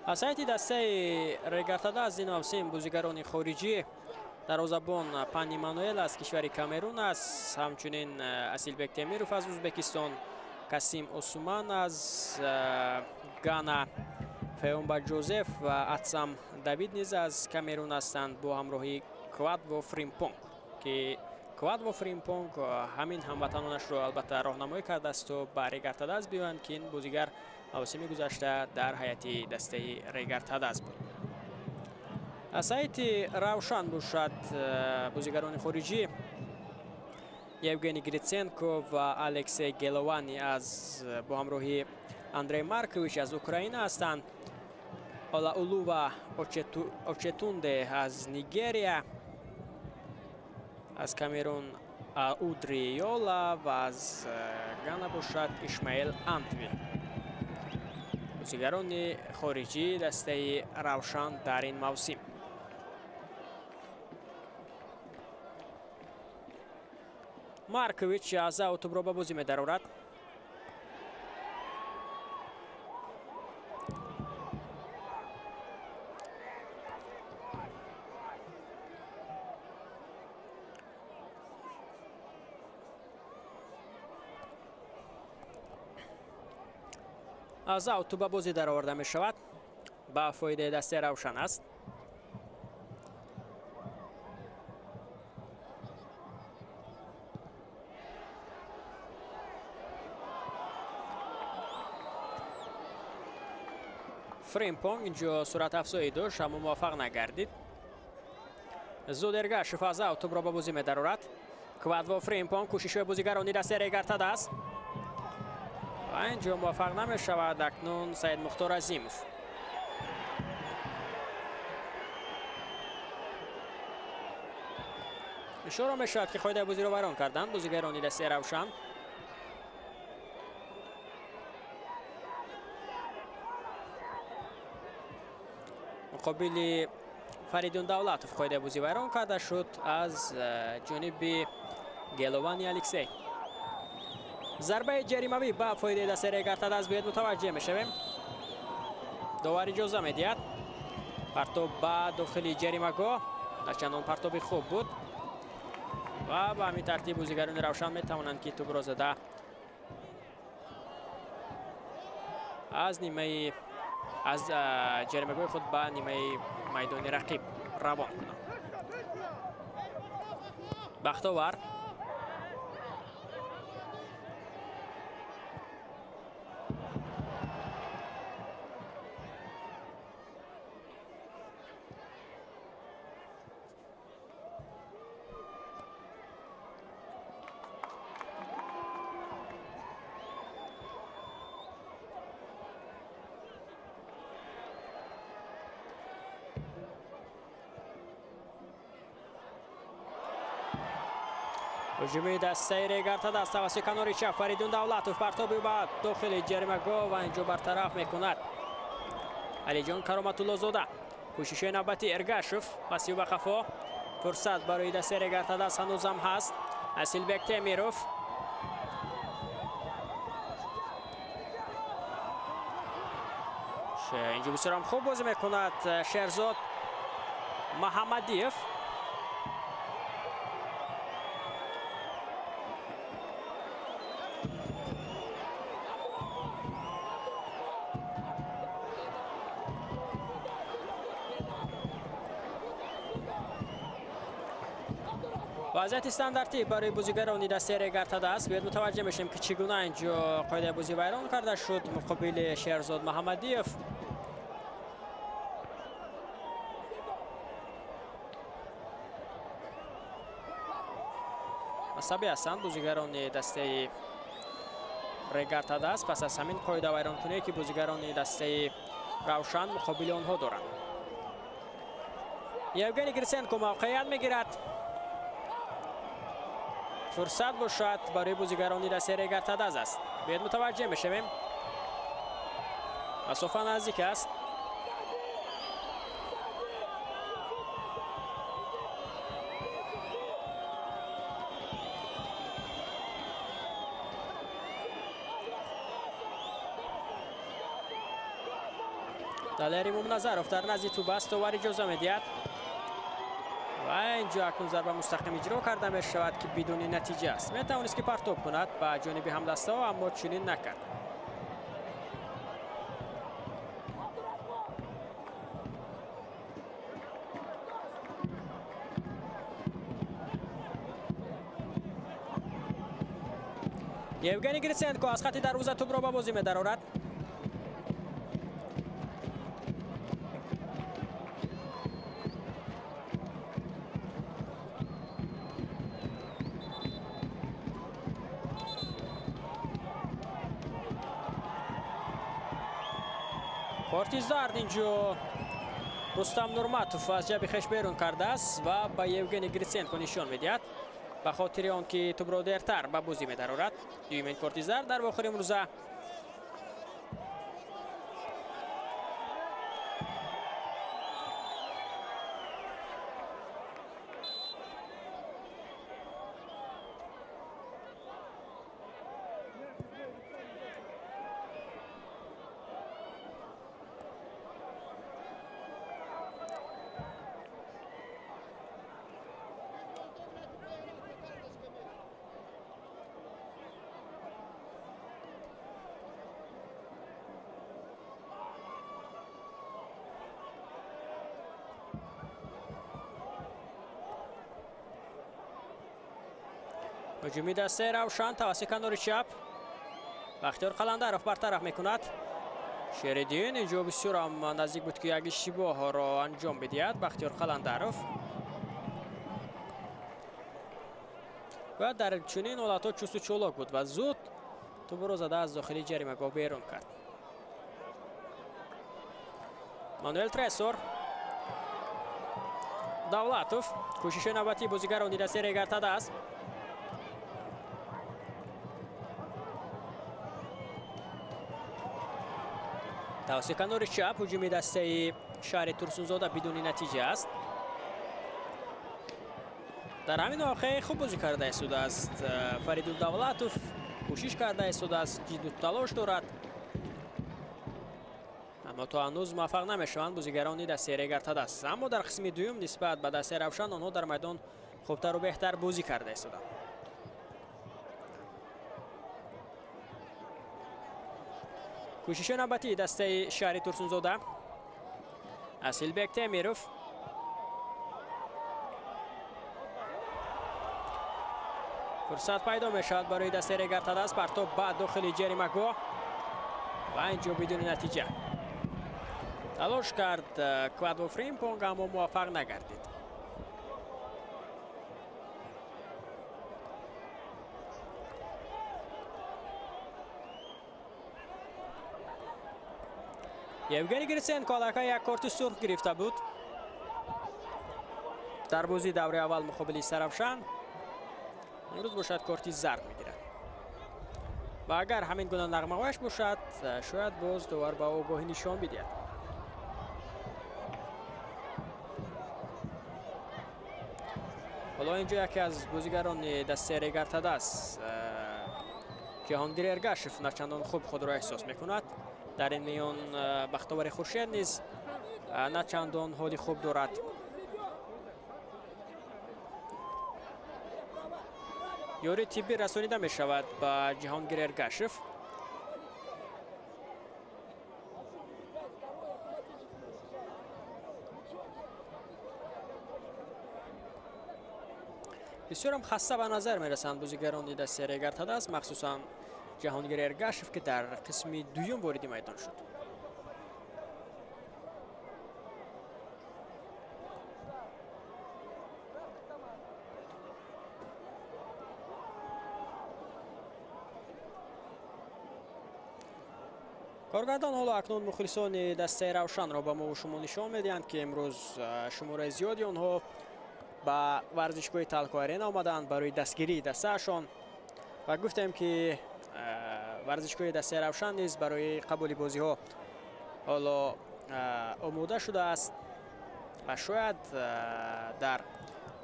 Speaker 1: Аз ҳайати дастаи Регартада аз ин мавсим бозигарони хориҷӣ дарвозабон Пани Мануэл аз кишвари Камерун аст, ҳамчунин Асилбек Темиров аз Ӯзбекистон, Касим Осуман аз Гана, Феомба Ҷозеф ва Атсам Давид низ аз Камерун ҳастанд бо ҳамроҳии Квадво Фримпонг, ки Квадво Фримпонг ҳамин ҳамватанонашро албатта роҳнамоӣ кардааст то ба Регартадаз биёянд, ки ин бозигар мавсими гузашта дар ҳайати дастаи Регартадаз буд. Аз ҳайати Равшан бошад бозигарони хориҷӣ Евгений Гриценко ва Алексей Геловани аз бо ҳамроҳии Андрей Маркович аз Украина ҳастанд, Олаулува Очетунде аз Нигерия, аз Камерун Удри Йола ва аз Гана бошад Ишмаил Антви. Бозигарони хориҷӣ дастаи Равшан дар ин мавсим. Маркович аз аут тӯбро ба бозӣ медарорад. Аз аут тӯб ба бозӣ дароварда мешавад, ба фоидаи дастаи Равшан аст. Фримпонг инҷо суратафзоӣ дошт, аммо муваффақ нагардид. Зудергашев аз аут тӯбро ба бозӣ медарорад. Квадво Фримпонг кӯшишҳои бозигарони дастаи Регартада аст ва инҷо муваффақ намешавад. Акнун Саид Мухтор Азимов. Ишора мешавад, ки қоидаи бозиро вайрон карданд бозигарони дастаи Равшан. Муқобили Фаридун Давлатов қоидаи бозӣ вайрон карда шуд аз ҷониби Геловани Алексей. Зарбаи ҷаримавӣ ба фоидаи дастаи Регар-ТадАЗ биёед мутаваҷҷеҳ мешавем. Довар иҷоза медиҳад. Партоб ба дохили ҷаримагоҳ, начандон партоби хуб буд ва ба ҳамин тартиб бозигарони Равшан метавонанд ки тӯбро зада аз нимаи аз ҷаримагоҳи худ ба нимаи майдони рақиб равон кунанд. Бахтовар ҳуҷуми дастаи Регар-ТадАЗ тавассути канори чап Фаридун Давлатов партоби ба дохили ҷаримагоҳ ва инҷо бартараф мекунад Алиҷон Кароматуллозода. Кӯшиши навбати Эргашев паси ба қафо. Фурсат барои дастаи Регар-ТадАЗ ҳанӯзам ҳаст. Асилбек Темиров инҷо бисёрам хуб бозӣ мекунад Шерзод Маҳаммадиев. Вазъияти стандартӣ барои бозигарони дастаи Регар-ТадАЗ. Биёед мутаваҷҷеҳ мешавем ки чӣ гуна инҷо қоидаи бозӣ вайрон карда шуд муқобили Шерзод Маҳаммадиев. Асабӣ ҳастанд бозигарони дастаи Регар-ТадАЗ пас аз ҳамин қоида вайронкуние ки бозигарони дастаи Равшан муқобили онҳо доранд. Евгений Гриценко мавқеият мегирад. Фурсат бошад барои бозигарони дастаи Регар-ТадАЗ аст. Биёед мутаваҷҷеҳ мешавем. Масофа наздик аст. Далери Мумназаров дар назди тӯб аст. Довар иҷоза медиҳад. Ва инҷо акнун зарба мустақим иҷро карда мешавад ки бидуни натиҷа аст. Метавонист ки партоб кунад ба ҷониби ҳамдастаҳо, аммо чунин накард. Евгений Гриценко аз хати дарвоза тӯбро ба бозӣ медарорад. Корти зард инҷо Рустам Нурматов аз ҷаби хеш берун кардааст ва ба Евгений Гриценко нишон медиҳад ба хотири он ки тӯбро дертар ба бозӣ медарорад. Дуюмин корти зард дар вохӯри имрӯза. Ҳуҷуми дастаи Равшан тавассути канори чап Бахтиёр Қаландаров бартараф мекунад. Шериддин инҷо бисёрам наздик буд ки як иштибоҳро анҷом бидиҳад Бахтиёр Қаландаров. Ва дар чунин ҳолатҳо чусту чолок буд ва зуд тӯбро зада аз дохили ҷаримагоҳ берун кард. Мануэл Тресор. Давлатов. Кӯшиши навбатии бозигарони дастаи Регар-ТадАЗ. Тавассути канори чап ҳуҷуми дастаи шаҳри Турсунзода бидуни натиҷа аст. Дар ҳамин воқеа хуб бозӣ карда истодааст Фаридун Давлатов, кӯшиш карда истодааст, ҷидду талош дорад, аммо то ҳанӯз муваффақ намешаванд бозигарони дастаи Регар-ТадАЗ. Аммо дар қисми дуюм нисбат ба дастаи Равшан онҳо дар майдон хубтару беҳтар бозӣ карда истоданд. Кӯшиши навбатии дастаи шаҳри Турсунзода, Асилбек Темиров. Фурсат пайдо мешавад барои дастаи Регар-ТадАЗ. Партоб ба дохили ҷаримагоҳ ва инҷо бидуни натиҷа. Талош кард Квадво Фримпонг, аммо муваффақ нагардид. Евгений Гриценко аллакай як корти сурх гирифта буд дар бозии давраи аввал муқобили Саравшан. Имрӯз бошад корти зард мегирад ва агар ҳамин гуна нағмаҳояш бошад, шояд боз довар ба огоҳӣ нишон бидиҳад. Ҳоло инҷо яке аз бозигарони дастаи Регар-ТадАЗ Ҷаҳонгир Эргашев начандон хуб худро эҳсос мекунад. Дар ин миён Бахтовари Хуршед низ начандон ҳоли хуб дорад. Ёрии тиббӣ расонида мешавад ба Ҷаҳонгир Эргашев. Бисёрам хаста ба назар мерасанд бозигарони дастаи Регар-ТадАЗ, махсусан Ҷаҳонгир Эргашев, ки дар қисми дуюм вориди майдон шуд. Коргардон ҳоло акнун мухлисони дастаи Равшанро ба мо шумо нишон медиҳанд, ки имрӯз шумораи зиёди онҳо ба варзишгоҳи Талко Арена омаданд барои дастгирии дастаашон ва гуфтем, ки варзишгоҳи дастаи Равшан низ барои қабули бозиҳо ҳоло омода шудааст ва шояд дар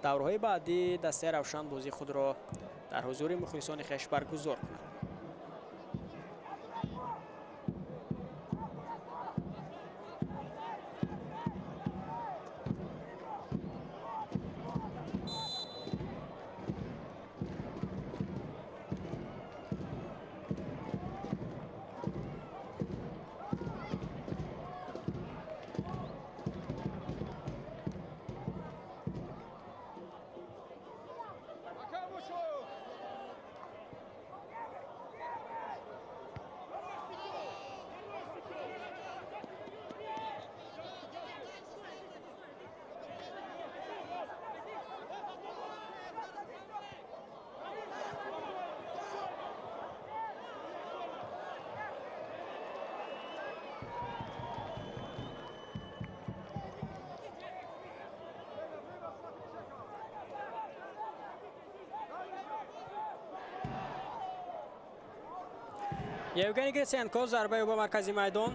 Speaker 1: давраҳои баъдӣ дастаи Равшан бозии худро дар ҳузури мухлисони хеш баргузор кунад. Евгений Гриценко зарбаи ба маркази майдон.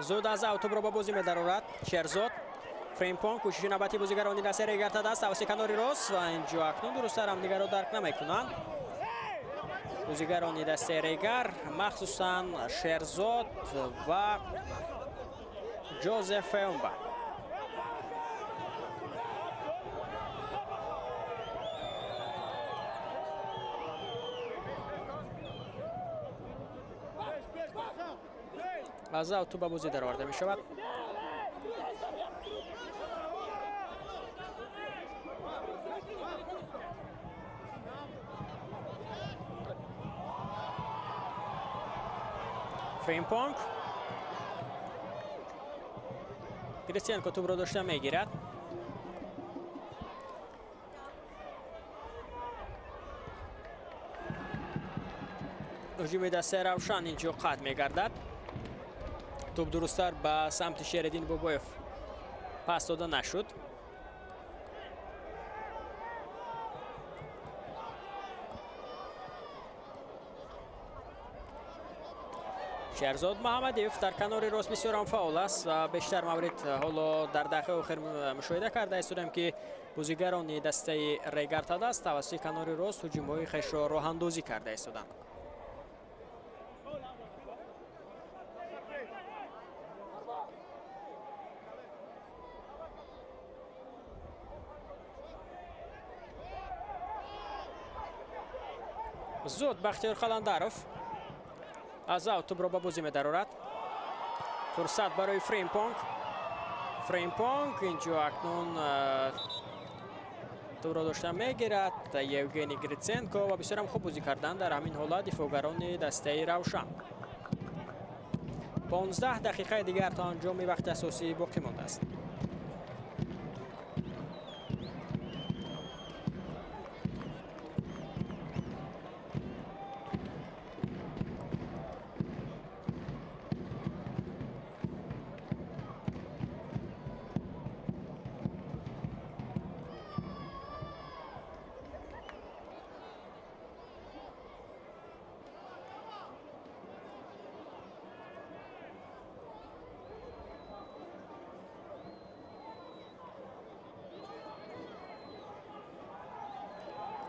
Speaker 1: Зуд аз аут тӯбро ба бозӣ медарорад Шерзод. Фримпонг кӯшиши навбатии бозигарони дастаи Регар-ТадАЗ тавассути канори рост ва инҷо акнун дурусттар ҳамдигарро дарк намекунанд. Бозигарони дастаи Регар, махсусан Шерзод ва Ҷозеф Феумба. Аз аут ба бозӣ дароварда мешавад. Фримпонг. Гриценко тӯбро дошта мегирад. Ҳуҷуми дастаи Равшан инҷо қатъ мегардад. Тӯб дурусттар ба самти Шериддин Бобоев пас дода нашуд. Шерзод Муҳаммадиев дар канори рост бисёрам фаъол аст ва бештар маврид ҳоло дар дақиқаи охир мушоҳида карда истодем, ки бозигарони дастаи Регар-ТадАЗ тавассути канори рост ҳуҷумҳои хешро роҳандозӣ карда истоданд. Зуд Бахтиёр Қаландаров аз ав тӯбро ба бозӣ медарорад. Фурсат барои Фримпонг. Фримпонг инҷо акнун тӯбро дошта мегирад Евгений Гриценко ва бисёрам хуб бозӣ карданд дар ҳамин ҳолат дифоъгарони дастаи Равшан. 15 дақиқаи дигар то анҷоми вақти асосӣ боқӣ мондааст.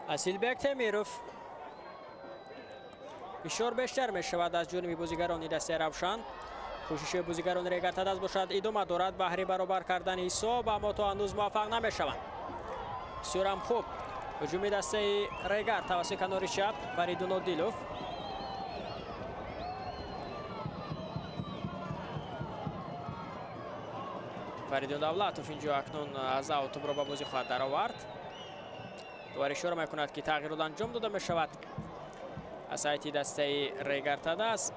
Speaker 1: Асилбек Темиров фишор бештар мешавад аз ҷониби бозигарони дастаи Равшан. Кӯшиши бозигарони Регар-ТадАЗ бошад идома дорад баҳри баробар кардани ҳисоб, аммо то ҳанӯз муваффақ намешаванд. Бисёрам хуб ҳуҷуми дастаи Регар тавассути канори чап Фаридун Одилов. Фаридун Давлатов инҷо акнун аз ав тӯбро ба бозӣ хоҳад даровард. Довар ишора мекунад, ки тағйирот анҷом дода мешавад аз ҳайати дастаи Регар-ТадАЗ.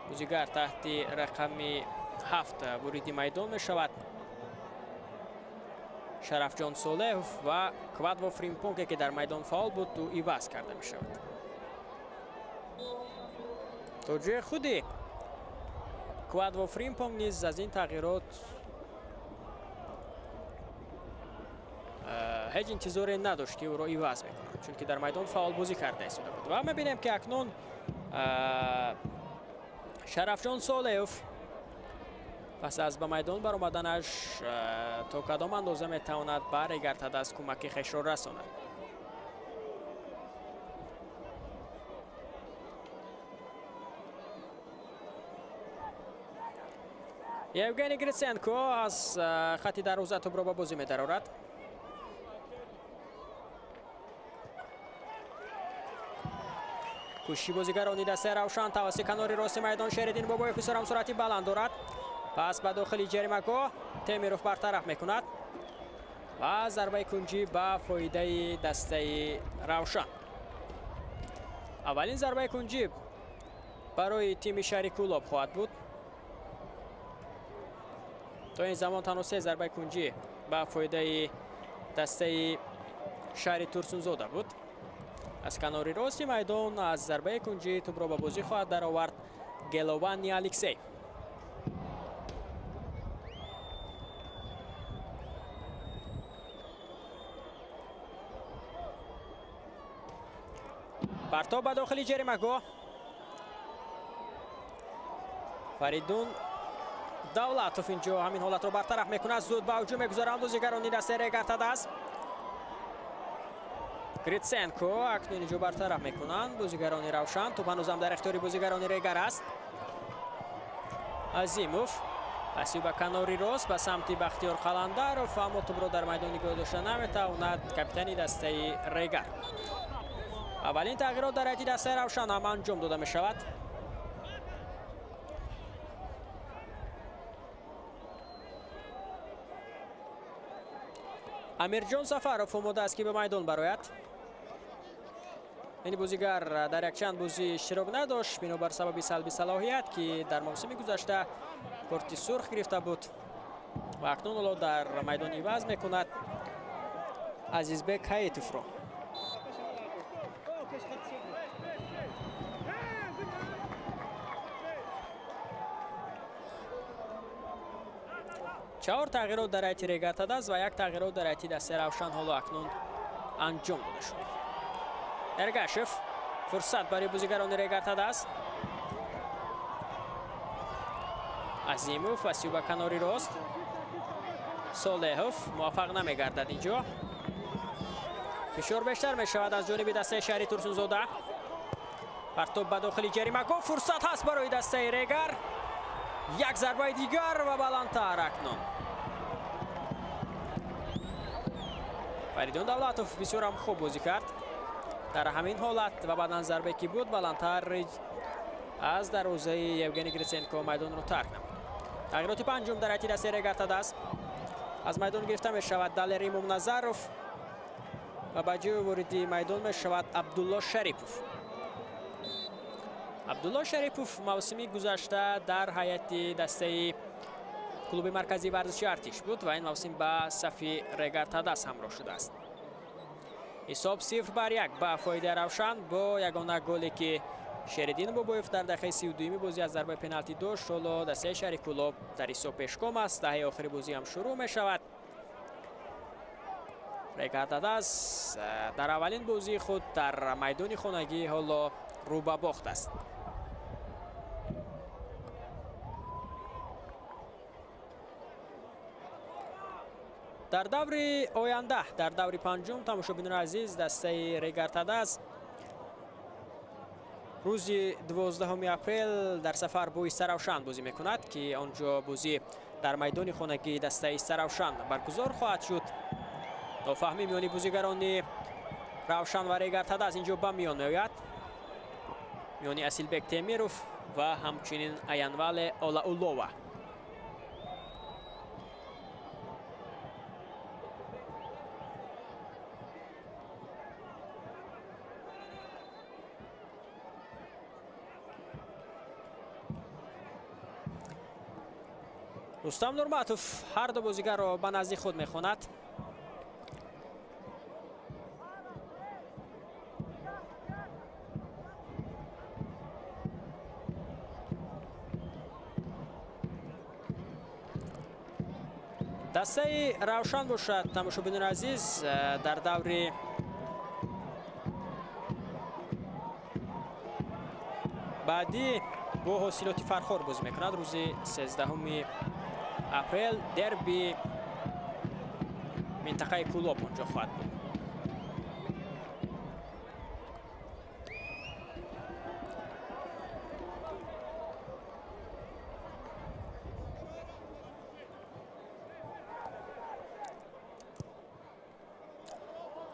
Speaker 1: Бозигар таҳти рақами 7 вориди майдон мешавад. Шарафҷон Солеҳов ва Квадво Фримпонге, ки дар майдон фаъол буд, ӯ иваз карда мешавад. То ҷои худи Квадво Фримпонг низ аз ин тағйирот ҳеҷ интизоре надошт, ки ӯро иваз мекунад, чунки дар майдон фаъол бозӣ карда истода буд. Ва мебинем, ки акнун Шарафҷон Солеҳов пас аз ба майдон баромаданаш то кадом андоза метавонад ба Регар-ТадАЗ кӯмаки хешро расонад. Евгений Гриценко аз хати дарвоза тӯбро ба бозӣ медарорад. Кӯшиши бозигарони дастаи Равшан тавассути канори рости майдон Шериддин Бобоев бисёрам суръати баланд дорад. Пас ба дохили ҷаримагоҳ Темиров бартараф мекунад ва зарбаи кунҷӣ ба фоидаи дастаи Равшан. Аввалин зарбаи кунҷӣ барои тими шаҳри Кӯлоб хоҳад буд. То ин замон танҳо 3 зарбаи кунҷӣ ба фоидаи дастаи шаҳри Турсунзода буд. Аз канори рости майдон аз зарбаи кунҷӣ тӯбро ба бозӣ хоҳад даровард Геловани Алексей. Партоб ба дохили ҷаримагоҳ. Фаридун Давлатов инҷо ҳамин ҳолатро бартараф мекунад. Зуд ба ҳуҷум мегузаранд бозигарони дастаи Регар-ТадАЗ. Гриценко акнун инҷо бартараф мекунанд бозигарони Равшан. Тӯб ҳанӯзам дар ихтиёри бозигарони Регар аст. Азимов паси ба канори рост ба самти Бахтиёр Қаландаров, аммо тӯбро дар майдон нигоҳ дошта наметавонад капитани дастаи Регар. Аввалин тағйирот дар ҳайати дастаи Равшан ҳам анҷом дода мешавад. Амирҷон Сафаров омода аст, ки ба майдон барояд. Ин бозигар дар якчанд бозӣ иштирок надошт, бинобар сабаби салби салоҳият, ки дар мавсими гузашта корти сурх гирифта буд ва акнун ҳоло дар майдон иваз мекунад Азизбек Ҳаитовро. 4 тағйирот дар ҳайати Регар ТадАЗ ва 1 тағйирот дар ҳайати дастаи Равшан ҳоло акнун анҷом дода шуд. Эргашев фурсат барои бозигарони Регар ТадАЗ. Азимов ва сиюба канори рост. Солеҳов муваффақ намегардад инҷо. Фишор бештар мешавад аз ҷониби дастаи шаҳри Турсунзода. Партоб ба дохили ҷаримагоҳ, фурсат ҳаст барои дастаи Регар. Як зарбаи дигар ва баландтар акнун. Фаридун Давлатов бисёрам хуб бозӣ кард дар ҳамин ҳолат ва баъдан зарбае ки буд баландтар аз дарвозаи Евгений Гриценко майдонро тарк намуд. Тағйироти панҷум дар ҳайати дастаи Регар ТадАЗ. Аз майдон гирифта мешавад Далер Имомназаров ва ба ҷои вориди майдон мешавад Абдулло Шарипов. Абдулло Шарипов мавсими гузашта дар ҳайати дастаи клуби марказии варзиши Артиш буд ва ин мавсим ба сафи Регар ТадАЗ ҳамроҳ шудааст. Ҳисоб 0-1 ба фоидаи Равшан бо ягона голе ки Шериддин Бобоев дар дақиқаи 32-юми бозӣ аз зарбаи пеналти дошт. Ҳоло дастаи шаҳри Кӯлоб дар ҳисоб пешгом аст. Даҳаи охири бозӣ ҳам шурӯъ мешавад. Регар ТадАЗ дар аввалин бозии худ дар майдони хонагӣ ҳоло рӯ ба бохт аст. Дар даври оянда, дар даври панҷум, тамошобинони азиз, дастаи Регар ТадАЗ рӯзи 12 апрел дар сафар бо Истаравшан бозӣ мекунад, ки он ҷо бозӣ дар майдони хонагии дастаи Истаравшан баргузор хоҳад шуд. Нофаҳмӣ миёни бозигарони Равшан ва Регар ТадАЗ инҷо ба миён меояд, миёни Асилбек Темиров ва ҳамчунин Аянвале Олаулова. Рустам Нурматов ҳар ду бозигарро ба назди худ мехонад. Дастаи Равшан бошад, тамошобинони азиз, дар даври баъдӣ бо ҳосилоти Фархор бозӣ мекунад. Рӯзи 13 апрел дерби минтақаи Кӯлоб онҷо хоҳад буд.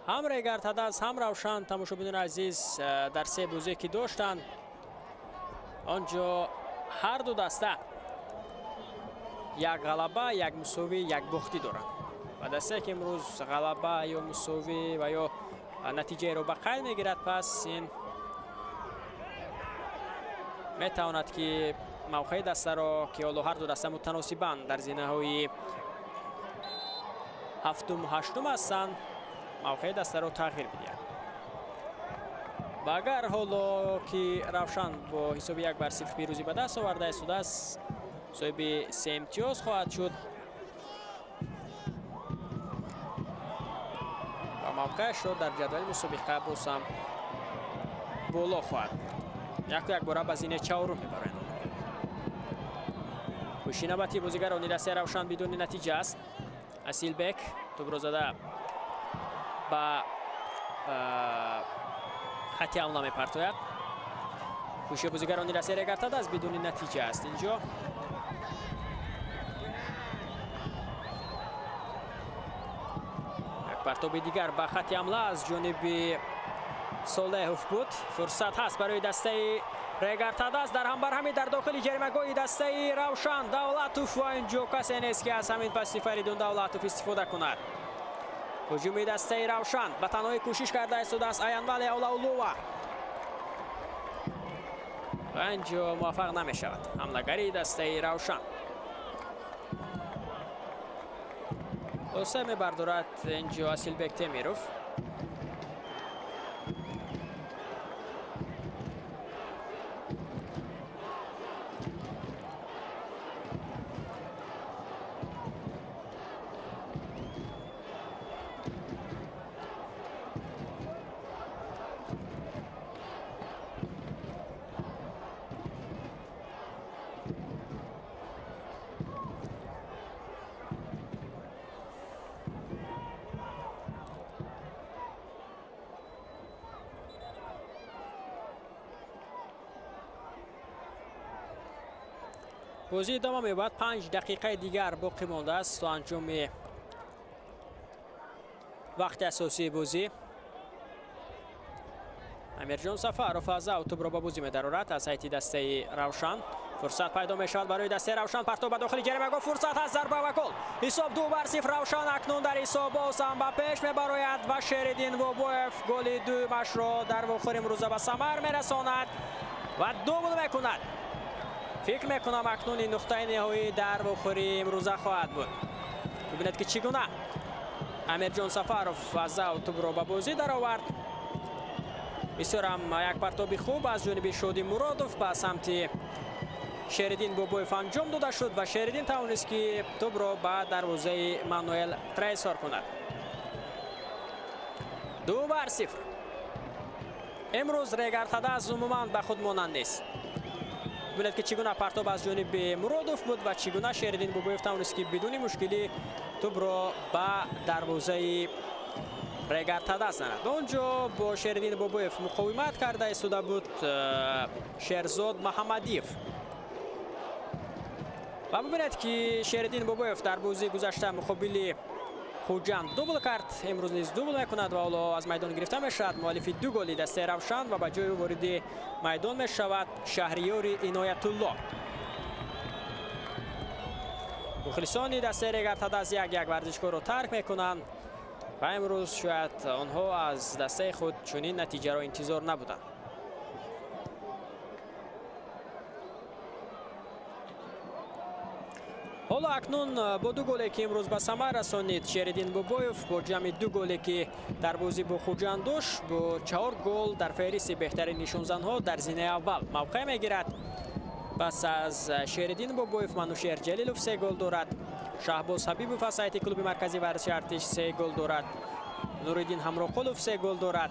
Speaker 1: Ҳам Регар ТадАЗ, ҳам Равшан, тамошобинони азиз, дар се бозие ки доштанд, он ҷо ҳар ду даста як ғалаба, як мусовӣ, як бохтӣ доранд. Ва дастае ки имрӯз ғалаба ё мусовӣ ва ё натиҷаеро ба қайд мегирад, пас ин метавонад ки мавқеи дастаро, ки ҳоло ҳар ду даста мутаносибан дар зинаҳои ҳафтуму ҳаштум ҳастанд, мавқеи дастаро тағйир бидиҳад. Ва агар ҳоло ки Равшан бо ҳисоби 1-0 пирӯзӣ ба даст оварда истодааст, соҳиби 3 имтиёз хоҳад шуд ва мавқеашро дар ҷадвали мусобиқа боз ҳам боло хоҳад. Яку якбора ба зинаи чаҳорум мебаранд. Кӯшиши навбатии бозигарони дастаи Равшан бидуни натиҷа аст. Асилбек тӯбро зада ба хати ҳамла мепартояд. Кӯшиши бозигарони дастаи Регар ТадАЗ бидуни натиҷа аст инҷо. Як партоби дигар ба хати ҳамла аз ҷониби Солеҳов буд. Фурсат ҳаст барои дастаи Регар ТадАЗ дар ҳамбарҳамӣ дар дохили ҷаримагоҳи дастаи Равшан. Давлатов ва инҷо касе нест ки аз ҳамин пасти Фаридун Давлатов истифода кунад. Ҳуҷуми дастаи Равшан ба танҳоӣ кӯшиш карда истодааст Аянвале Олаулова ва инҷо муваффақ намешавад ҳамлагарии дастаи Равшан. Оса мебардорад инҷо Асилбек Темиров. Бозӣ идома меёбад. 5 дақиқаи дигар боқӣ мондааст то анҷоми вақти асосии бозӣ. Амирҷон Сафаров аз аут тӯбро ба бозӣ медарорад аз ҳайти дастаи Равшан. Фурсат пайдо мешавад барои дастаи Равшан. Партоб ба дохили ҷаримагоҳ, фурсат аз зарба ва гол. Ҳисоб 2-0. Равшан акнун дар ҳисоб боз ҳам ба пеш мебарояд ва Шериддин Бобоев голи дуюмашро дар вохӯри имрӯза ба самар мерасонад ва дубл мекунад. Фикр мекунам акнун ин нуқтаи ниҳоӣ дар вохӯри имрӯза хоҳад буд. Бибинед ки чӣ гуна Амирҷон Сафаров аз аут тӯбро ба бозӣ даровард. Бисёр ҳам як партоби хуб аз ҷониби Шоди Муродов ба самти Шериддин Бобоев анҷом дода шуд ва Шериддин тавонист ки тӯбро ба дарвозаи Мануэл Трейсор кунад. 2-0. Имрӯз Регар Тадаз умуман ба худ монанд нест. Бибинед ки чӣ гуна партоб аз ҷониби Муродов буд ва чӣ гуна Шериддин Бобоев тавонист ки бидуни мушкилӣ тӯбро ба дарвозаи Регар Тадаз занад. Он ҷо бо Шериддин Бобоев муқовимат карда истода буд Шерзод Маҳаммадиев. Ва бибинед ки Шериддин Бобоев дар бозии гузашта муқобили Хуҷанд дубл кард, имрӯз низ дубл мекунад ва ҳоло аз майдон гирифта мешавад. Муаллифи ду голи дастаи Равшан ва ба ҷои ӯ вориди майдон мешавад Шаҳриёри Иноятулло. Мухлисони дастаи Регар Тадаз як-як варзишгоҳро тарк мекунанд ва имрӯз шояд онҳо аз дастаи худ чунин натиҷаро интизор набуданд. Ҳоло акнун бо ду голе ки имрӯз ба самар расонид Шериддин Бобоев, бо ҷамъи ду голе ки дар бозӣ бо Хуҷанд дошт, бо 4 гол дар феҳристи беҳтарин нишонзанҳо дар зинаи аввал мавқеъ мегирад. Пас аз Шериддин Бобоев Манушер Ҷалилов 3 гол дорад. Шаҳбоз Ҳабибов аз ҳайати клуби марказии варзиши Артиш 3 гол дорад. Нуриддин Ҳамроқулов 3 гол дорад.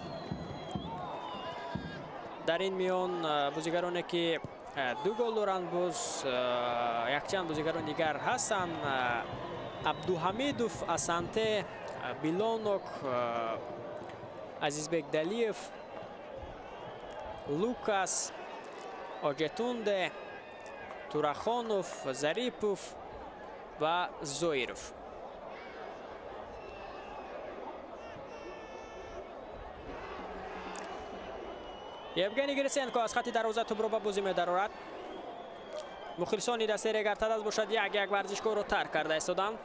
Speaker 1: Дар ин миён бозигароне ки 2 гол доранд, боз якчанд бозигарони дигар ҳастанд. Абдуҳамидов, Асанте, Билонок, Азизбек Далиев, Лукас, Оҷетунде, Турахонов, Зарипов ва Зоиров. Евгений Гриценко аз хати дарвоза тӯбро ба бозӣ медарорад. Мухлисони дастаи Регар Тадаз бошад як-як варзишгоҳро тарк карда истоданд.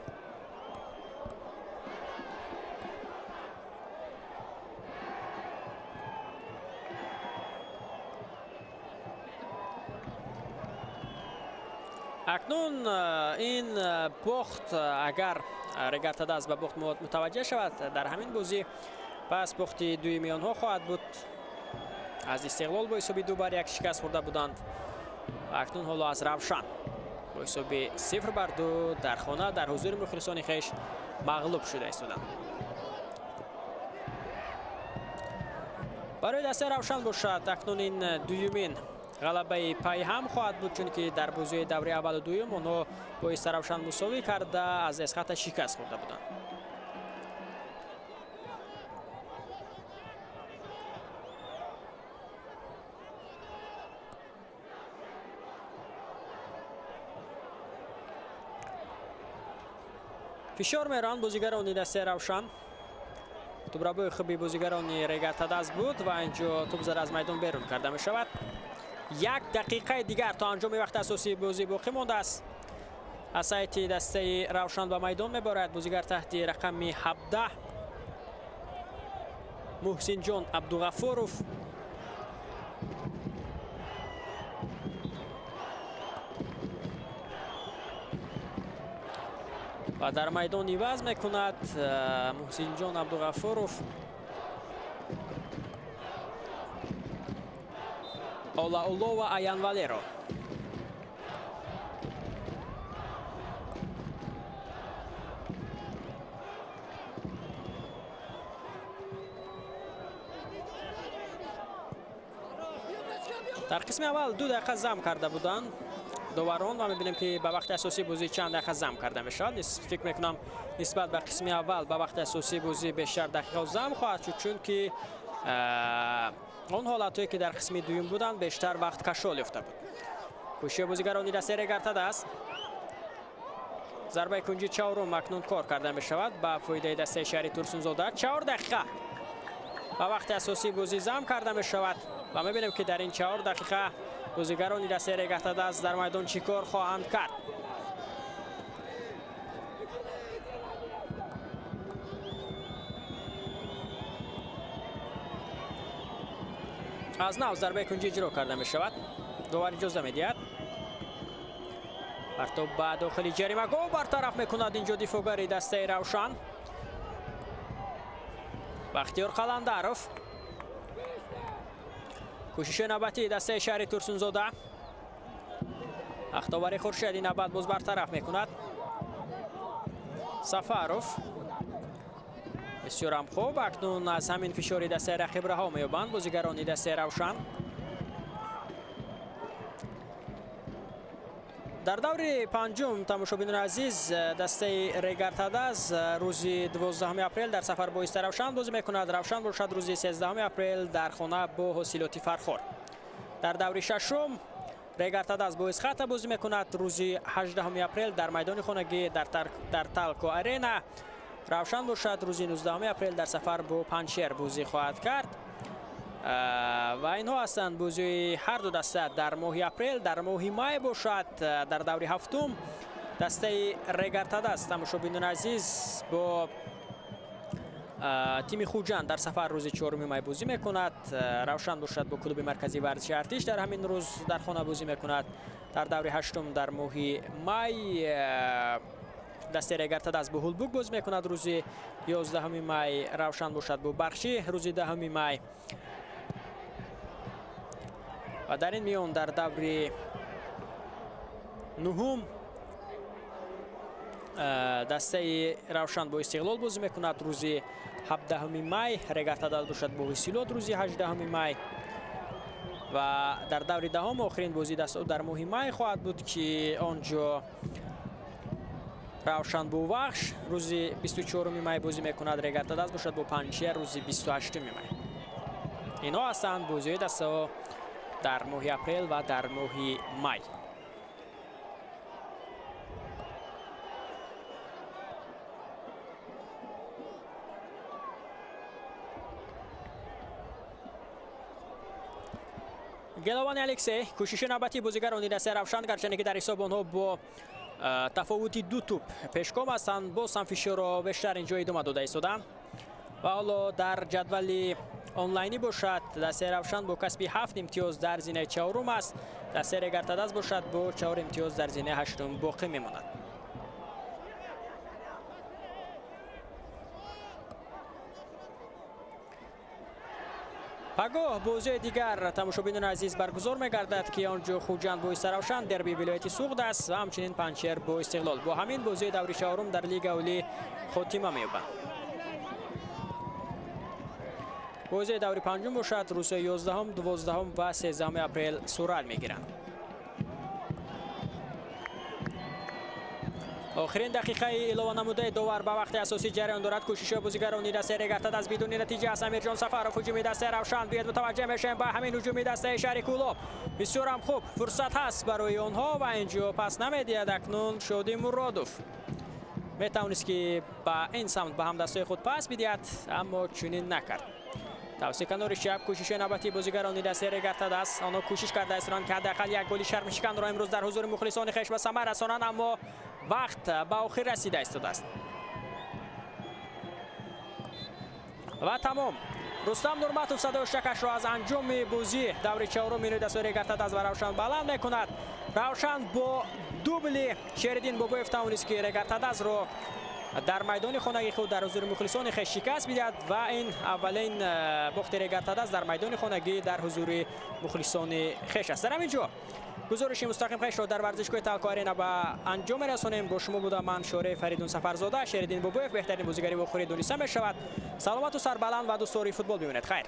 Speaker 1: Акнун ин бохт, агар Регар Тадаз ба бохт мутаваҷҷеҳ шавад дар ҳамин бозӣ, пас бохти дуюми онҳо хоҳад буд. Аз Истиқлол бо ҳисоби 2-1 шикаст хӯрда буданд. Акнун ҳоло аз Равшан бо ҳисоби 0-2 дар хона дар ҳузури мухлисони хеш мағлуб шуда истоданд. Барои дастаи Равшан бошад акнун ин дуюмин ғалабаи пайҳам хоҳад буд, чунки дар бозиҳои давраи аввалу дуюм онҳо бо Истаравшан мусовӣ карда аз Эсхата шикаст хӯрда буданд. Фишор мераванд бозигарони дастаи Равшан. Тӯбрабои хуби бозигарони Регар Тадаз буд ва инҷо тӯб зада аз майдон берун карда мешавад. 1 дақиқаи дигар то анҷоми вақти асосии бозӣ боқӣ мондааст. Аз ҳайати дастаи Равшан ба майдон мебарад бозигар таҳти рақами 17 Муҳсинҷон Абдуғафуров. Ва дар майдон иваз мекунад Муҳсинҷон Абдуғафуров Олаулова Аянвалеро. Дар қисми аввал 2 дақиқа зам карда буданд доварон ва мебинем ки ба вақти асосии бозӣ чанд дақиқа зам карда мешавад. Фикр мекунам нисбат ба қисми аввал ба вақти асосии бозӣ бештар дақиқаҳо зам хоҳад шуд, чунки он ҳолатҳое ки дар қисми дуюм буданд бештар вақт кашол ёфта буд. Кӯшиши бозигарони дастаи Регар-ТадАЗ. Зарбаи кунҷи чаҳорум акнун кор карда мешавад ба фоидаи дастаи шаҳри Турсунзода. 4 дақиқа ба вақти асосии бозӣ зам карда мешавад ва мебинем, ки дар ин 4 дақиқа бозигарони дастаи Регар-ТадАЗ дар майдон чӣ кор хоҳанд кард. Аз нав зарбаи кунҷӣ иҷро карда мешавад. Довар иҷоза медиҳад. Партоб ба дохили ҷаримагоҳ бартараф мекунад инҷо дифоъгари дастаи Равшан. Бахтиёр Қаландаров. Кӯшиши навбатии дастаи шаҳри Турсунзода. Ахтовари Хуршед ин навбат боз бартараф мекунад. Сафаров. Бисёрам хуб, акнун аз ҳамин фишори дастаи рақиб раҳо меёбанд бозигарони дастаи Равшан. Дар даври панҷум, тамошобинони азиз, дастаи Регар-ТадАЗ рӯзи 12 апрел дар сафар бо Истаравшан бозӣ мекунад. Равшан бошад рӯзи 13 апрел дар хона бо Ҳосилоти Фархор. Дар даври шашум Регар-ТадАЗ бо Исхата бозӣ мекунад рӯзи 18 апрел дар майдони хонагӣ дар Талко Арена. Равшан бошад рӯзи 19 апрел дар сафар бо Панҷшер бозӣ хоҳад кард. Ва инҳо ҳастанд бозии ҳар ду даста дар моҳи апрел. Дар моҳи май бошад дар даври ҳафтум дастаи Регар-ТадАЗ, тамошобинони азиз, бо тими Хуҷанд дар сафар рӯзи 4 май бозӣ мекунад. Равшан бошад бо клуби марказии варзиши Артиш дар ҳамин рӯз дар хона бозӣ мекунад. Дар даври ҳаштум дар моҳи май дастаи Регар-ТадАЗ бо Ҳулбук бозӣ мекунад рӯзи 11 май. Равшан бошад бо Бархшӣ рӯзи 10 май. Ва дар ин миён дар даври нуҳум дастаи Равшан бо Истиқлол бозӣ мекунад рӯзи 17 май. Регар-ТадАЗ бошад бо Ҳосилот рӯзи 18 май. Ва дар даври даҳум охирин бозии дастаҳо дар моҳи май хоҳад буд, ки он ҷо Равшан бо Вахш рӯзи 24 май бозӣ мекунад. Регар-ТадАЗ бошад бо Панҷшер рӯзи 28 май. Инҳо ҳастанд бозиҳои дастаҳо дар моҳи апрел ва дар моҳи май. Геловани Алексей, кӯшиши навбатии бозигарони дастаи Равшан, гарчанде ки дар ҳисоб онҳо бо тафовути 2 тӯп пешком ҳастанд, боз ҳам фишорро бештар инҷо идома дода истоданд. Ва ҳоло дар ҷадвали онлайнӣ бошад дастаи Равшан бо касби 7 имтиёз дар зинаи чаҳорум аст. Дастаи Регар-ТадАЗ бошад бо 4 имтиёз дар зинаи ҳаштум боқӣ мемонад. Пагоҳ бозии дигар, тамошобинони азиз, баргузор мегардад, ки он ҷо Хуҷанд бо Истаравшан, дерби вилояти Суғд аст ва ҳамчунин Панҷшер бо Истиқлол. Бо ҳамин бозии даври чаҳорум дар Лига Олӣ хотима меёбанд. Бозии даври панҷум бошад рӯзҳои 11, 12 ва 13 апрел сурат мегиранд. Охирин дақиқаи илова намудаи довар ба вақти асосӣ ҷараён дорад. Кӯшишҳои бозигарони дастаи Регар-ТадАЗ бидуни натиҷа аст. Амирҷон Сафаров ҳуҷуми дастаи Равшан. Биёед мутаваҷҷеҳ мешавем ба ҳамин ҳуҷуми дастаи шаҳри Кӯлоб. Бисёрам хуб фурсат ҳаст барои онҳо ва инҷо пас намедиҳад акнун Шоди Муродов. Метавонист ки ба ин самт ба ҳамдастҳои худ пас бидиҳад, аммо чунин накард. Тавсия канори чап, кӯшиши навбатии бозигарони дастаи Регар-ТадАЗ. Онҳо кӯшиш карда истоданд, ки ҳадди ақал як голи шармшиканро имрӯз дар ҳузури мухлисони хеш ба самар расонанд, аммо вақт ба охир расида истодааст. Ва тамом. Рустам Нурматов садои шакашро аз анҷоми бозӣ даври чаҳорум минуи дастаи Регар-ТадАЗ ва Равшан баланд мекунад. Равшан бо дубли Шериддин Бобоев тавонист, ки Регар-ТадАЗро дар майдони хонагии худ дар ҳузури мухлисони хеш шикаст бидиҳад ва ин аввалин бохти Регар-ТадАЗ дар майдони хонагӣ дар ҳузури мухлисони хеш аст. Дар ҳамин ҷо гузориши мустақим хешро дар варзишгоҳи Талко Арена ба анҷом мерасонем. Бо шумо будам ман Шореҳ Фаридун Сафарзода. Шериддин Бобоев беҳтарин бозигари вохӯрӣ дониста мешавад. Саломату сарбаланд ва дӯстдори футбол бимонед. Хайр.